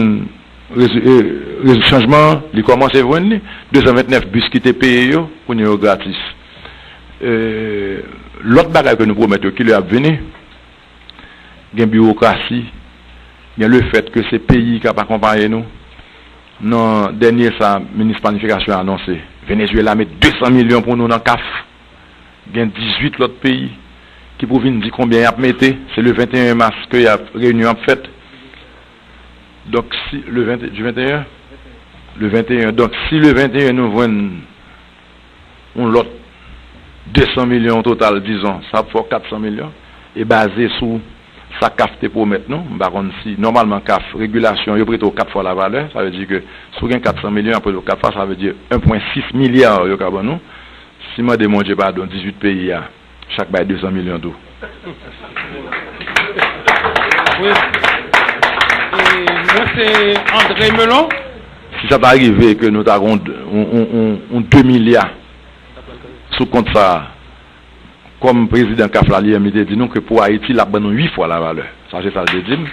Rezi-, e, rezi-, chanjman an, li kòmanse jwenn li. De san vennèf bis ki te peye yo, kounye a yo gratis. E, lòt bagay ke nou pwomèt yo, kilè y ap vini? Gen biwokrasi, gen lefèt ke se peyi k ap akonpaye nou. Nan dènye sa, minis planifikasyon an anonse, Venezuela met de san milyon pou nou nan kaf. Gen dizuit lòt peyi ki pou vin di konbyen y ap mete. Se le venteyen mas ke y ap, reyinyon ap fèt. Donk, si le ven, du venteyen? Le venteyen. Donk, si le venteyen nou jwenn yon lòt de san milyon o total, dizon, sa ap fè w kat san milyon. E baze sou sa kaf te pwomèt nou, m pa konn si, nòmalman, kaf, regilasyon, yo prete w kat fwa lavalè. Sa vle di ke si w gen kat san milyon, y ap prete w kat fwa, sa vle di en pwen sis milya yo ka ban nou. Si mande Bondye padon, dizuit peyi a, chak bay de san milyon tou. Wi. E mwen se André Melon. Si sa ta rive ke nou ta gen yon, yon, yon, yon, yon de milya sou kont sa a, kòm prezidan kaf la, li menm, li te di nou ke pou Ayiti, l ap ban nou uit fwa lavalè. Sa se sa l te di m.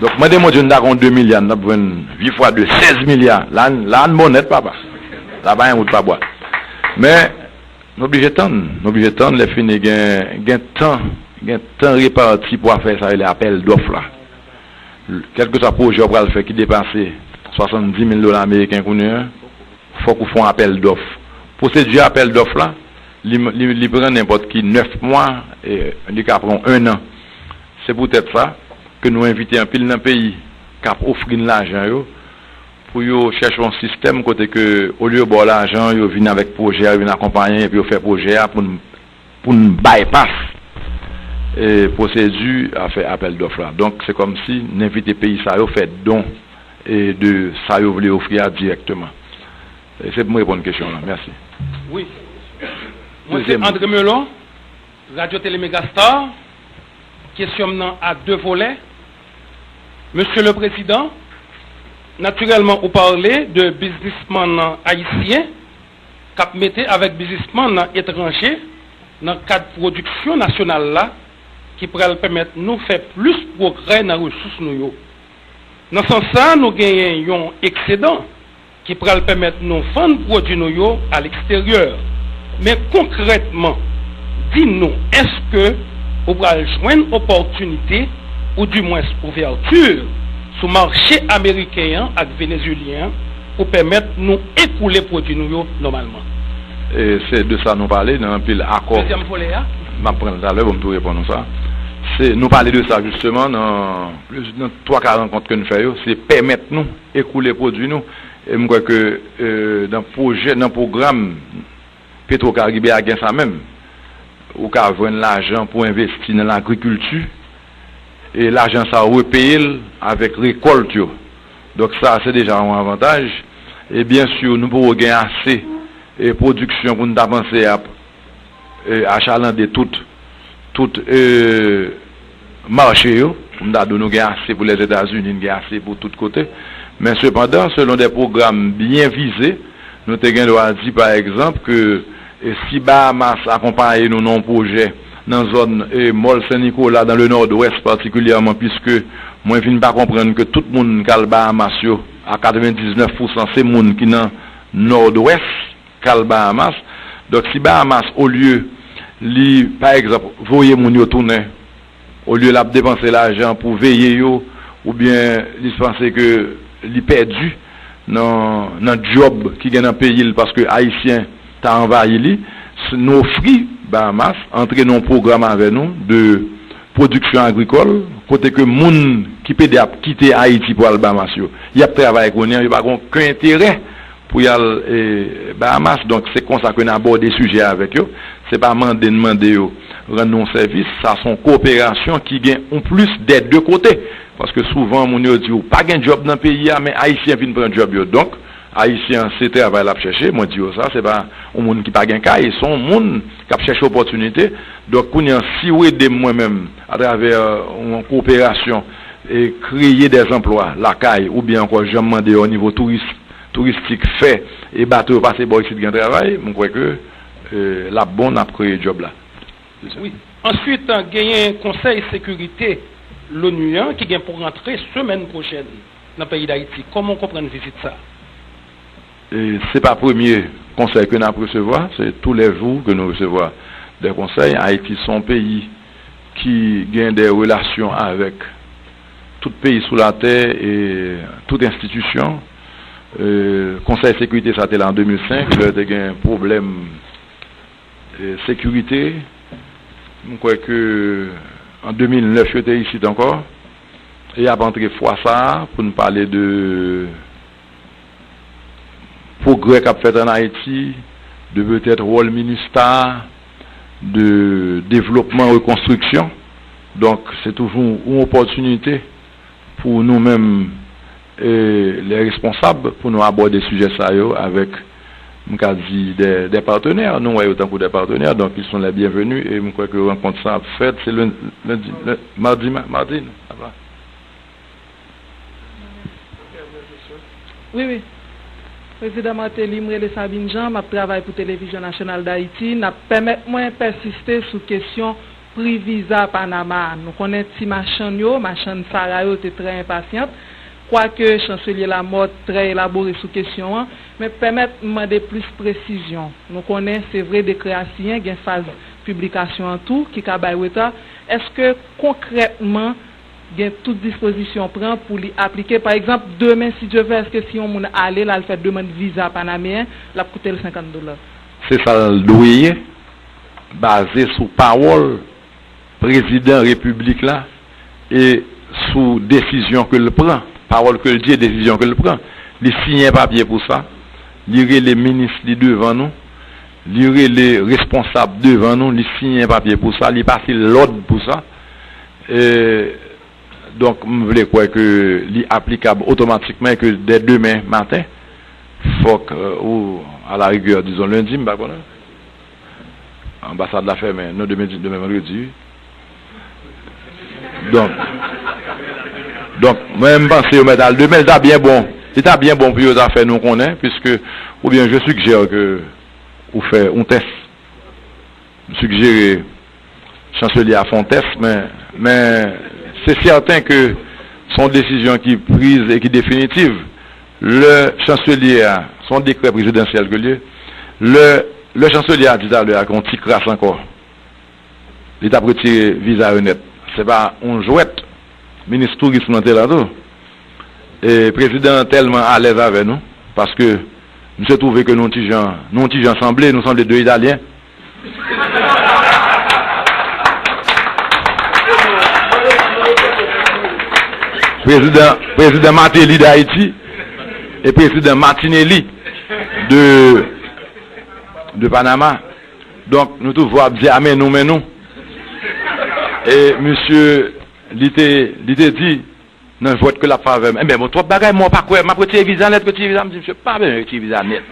Donk, mande Bondye, nou ta gen yon de milya, n ap jwenn uit fwa de, sèz milya. La, la n bon nèt, papa. La pa gen wout pa bwa. Men, nou oblije tann. Nou oblije tann, lè fini gen, gen tan, gen tan repati pou afè sa yo rele apèl dòf la. Kèlkeswa pwojè w pral fè ki depase swasanndis mil dola ameriken kounye a, fòk ou fè yon apèl dòf. Pwosedi apèl dòf la, li, li, li pran nenpòt ki nèf mwa, e li ka pran w en an. Se poutèt sa ke nou envite anpil nan peyi k ap ofri n lajan yo pou yo chèche yon sistèm kote ke, olye yo ba w lajan, yo vin avèk pwojè a, yo vin akonpaye, epi yo fè pwojè a pou n, pou n bypass, e, pwosedi afè apèl dòf la. Donk, se kòmsi n envite peyi sa yo fè don, e, de sa yo vle ofri a dirèkteman. E se pou m reponn kesyon w lan. Mèsi. Wi. Mwen se André Melon, Radyo Tele Megastar. Kesyon m nan a de volè. Mesye le Prezidan, natirèlman ou pale de biznismann ayisyen k ap mete avèk biznismann etranje nan kad pwodiksyon nasyonal la ki pral pèmèt nou fè plis pwogrè nan resous nou yo. Nan sans sa, nou genyen yon eksedan ki pral pèmèt nou vann pwodui nou yo aleksteryè. Men konkrètman, di nou, èske ou pral jwenn opòtinite, oudimwens ouvèti, sou mache ameriken an ak venezuelyen an pou pèmèt nou ekoule pwodui nou yo nòmalman? E se de sa nou pale nan anpil akò. Dezyèm volè a. M ap pran l talè, bon, m tou reponn ou sa. Se, nou pale de sa jisteman nan plis, nan twa ka rankont ke n fè yo, se pèmèt nou ekoule pwodui nou. E m kwè ke, e, nan pwojè, nan pwogram Petwokaribe a gen sa menm. Ou ka jwenn lajan pou envesti nan lagrikilti, e lajan sa a ou repeye l avèk rekòlt yo. Donk sa a se deja yon avantaj. E byen si nou poko gen ase, e pwodiksyon pou n ta panse ap, e, achalande tout, tout, e, mache yo. Pou m ta di w nou gen ase pou Lèzetazini, n gen ase pou tout kote. Men sepandan, selon de pwogram byen vize, nou te gen dwa di, pa egzanp, ke, e, si Bahamas akonpaye nou nan yon pwojè nan zòn, e, Mòl Sen Nikola, dans le Nord-Ouest particulièrement, puisque mwen vin pa konprann ke tout moun k al Bahamas yo, a katrevendiznèf pousan, se moun ki nan Nòdwès k al Bahamas. Donk, si Bahamas, olye li, pa egzanp, voye moun yo tounen, olye l ap depanse lajan pou veye yo, oubyen li panse ke li pèdi nan, nan djòb ki gen nan peyi l paske Ayisyen ta anvayi li, s-, nou ofri Bahamas antre nan yon pwogram avè nou de pwodiksyon agrikòl, kote ke moun ki pede ap kite Ayiti pou al Bahamas yo, y ap travay kounye a, yo pa gen okenn enterè pou y al, e, Bahamas. Donk, se konsa ke n abòde sijè a avèk yo. Se pa mande n mande yo rann nou yon sèvis. Sa se yon koperasyon ki gen yon plis dè de kote. Paske souvan, moun yo di ou pa gen djòb nan peyi a, men Ayisyen vin pran djòb yo. Donk, Ayisyen an, se travay l ap chèche. Mwen di yo sa, se pa yon moun ki pa gen kay, se yon moun k ap chèche opòtinite. Donk, kounye a, si w ede m mwen menm, atravè yon koperasyon, e kreye dè zanplwa lakay, oubyen ankò, jan m mande yo, o nivo touris-, touristik, fè, e bato yo pase bò isit gen travay, m kwè ke, e, l ap bon, n ap kreye djòb la. Wi. Answit, genyen Konsèy Sekirite Lonu an ki gen pou rantre semèn pwochèn nan peyi Dayiti. Kòman w konprann vizit sa a? E se pa premye konsèy ke n ap resevwa, se tou lè jou ke nou resevwa dè konsèy. Ayiti se yon peyi ki gen dè relasyon avèk tout peyi sou latè e tout enstitisyon. E, Konsèy Sekirite sa te la an de mil senk, lè te gen pwoblèm, e, sekirite. M kwè ke an de mil nèf, yo te isit ankò. E y ap antre fwa sa a pou n pale de pwogrè k ap fèt ann Ayiti, de petèt wòl minista, de devlopman, rekonstriksyon. Donk, se toujou yon opòtinite pou nou menm, e, lè responsab, pou nou abòde sijè sa yo avèk, m ka di, dè, dè patenè. Nou wè yo tankou dè patenè, donk, ils sont les bienvenus, e m kwè ke rankont sa ap fèt, se len-, lendi, len-, madi, ma-, madi, non? Apa. Wi, wi. Prezidan Martelly, m rele Sabine Jean, m ap travay pou Televizyon Nasyonal d Ayiti. N ap pèmèt mwen pèsiste sou kesyon pri viza Panama a. Nou konnen ti machann yo, machann Sara yo te trè enpasyant, kwake Chanselye Lamothe trè elabore sou kesyon an, men pèmèt m mande plis presizyon. Nou konnen, se vre, dekrè a siyen, gen faz piblikasyon an tou ki ka bay reta. Èske konkrètman, gen tout dispozisyon pran pou li aplike? Pa egzanp, demen, si Dye vle, èske si yon moun ale, l al fè demann viza panameyen, l ap koute l senkant dola? Se sa l dwe ye, baze sou pawòl prezidan repiblik la e sou desizyon ke l pran, pawòl ke l di e desizyon ke l pran. Li siyen papye pou sa, li rele minis li devan nou, li rele responsab devan nou, li siyen papye pou sa, li pase lòd pou sa. E, donk, m vle kwè ke li aplikab otomatikman e ke dè demen maten, fòk, e, ou, alarigè, dizon lendi, m pa konnen. Anbasad la fèmen, non, demen, demen vandredi, wi. Donk, donk, mwen, m panse yo mèt al demen, li ta byen bon. Li ta byen bon pou yo ta fè nou konnen, puiske, oubyen je suggère que ou fè yon tès. M sigjere chanselye a fè yon tès, men, men se sèten ke se yon desizyon ki priz e ki definitiv. Lè chanselye a, se yon dekrè prezidansyèl ke l ye, lè, lè chanselye a di talè a ke yon ti kras ankò, li t ap retire viza yo nèt. Se pa yon jwèt. Minis tourism lan te la tou. E prezidan an tèlman alèz avè nou, paske misye twouve ke nou ti jan, nou ti jan sanble, nou sanble de Italyen. Prezidan, Prezidan Martelly d'Haïti e Prezidan Martinelli de, de Panama. Donk, nou toujou ap di a men nou, men nou. E misye, li te, li te di, nan jwèt ke l ap fè avè m. Enben, bon, twòp bagay, mwen pa kwè, m ap retire viza nèt, retire viza. M di, "Misye, pa bezwen retire viza nèt.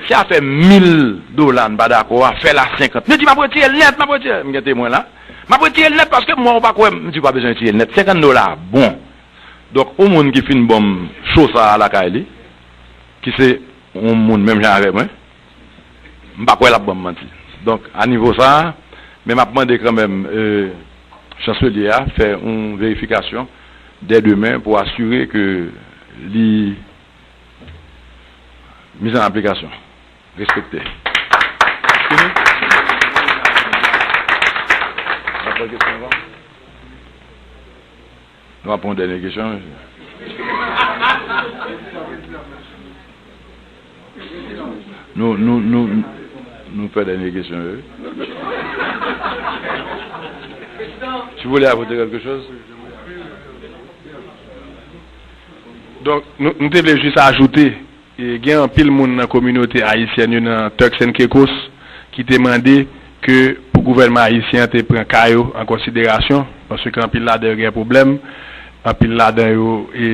Si a fè mil dola n pa dakò a, fè l a senkant." Li di, "M ap retire l nèt, m ap retire." M gen temwen la. "M ap retire l nèt paske m wè w pa kwè m." M di, "Pa bezwen retire l nèt. Senkant dola, bon." Donk, yon moun ki fin ban m cho sa a lakay li, ki se yon moun menm jan avè mwen, m pa kwè l ap ban m manti. Donk, a nivo sa a, men m ap mande kanmenm, e, chanselye a fè yon verifikasyon dè demen pou asire ke li miz an aplikasyon. Respekte. Fini? N ap pran kesyon ankò? Nou ap pran yon dènye kesyon, mesye. Nou, nou, nou, nou fè dènye kesyon yo, wi. Tu voulais ajouter quelque chose? Donk, nou, nou te vle jis ajoute, e, gen anpil moun nan kominote ayisyèn yo nan Turks and Caicos ki te mande ke pou gouvènman ayisyen an te pran ka yo an konsiderasyon, paske anpil ladan yo gen pwoblèm, anpil ladan yo, e,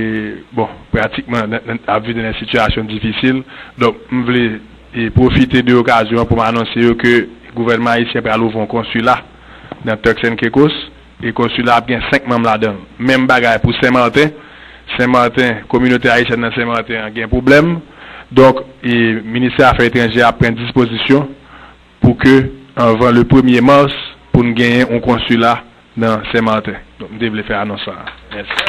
bon, pratikman nan, nan, ap viv nan sitiyasyon difisil. Donk, m vle, e, pwofite de okazyon an pou m anonse yo ke gouvènman ayisyen pral ouvri yon konsila nan Turks and Caicos, e konsila ap gen senk manm ladan l. Menm bagay pou Sen Maten. Sen Maten, kominote ayisyèn nan Sen Maten an gen pwoblèm. Donk, e, ministè afè etranjè ap pran dispozisyon pou ke, anvan le premye mas, pou n genyen yon konsila nan Sen Maten. Donk, m te vle fè anons sa a. Mèsi.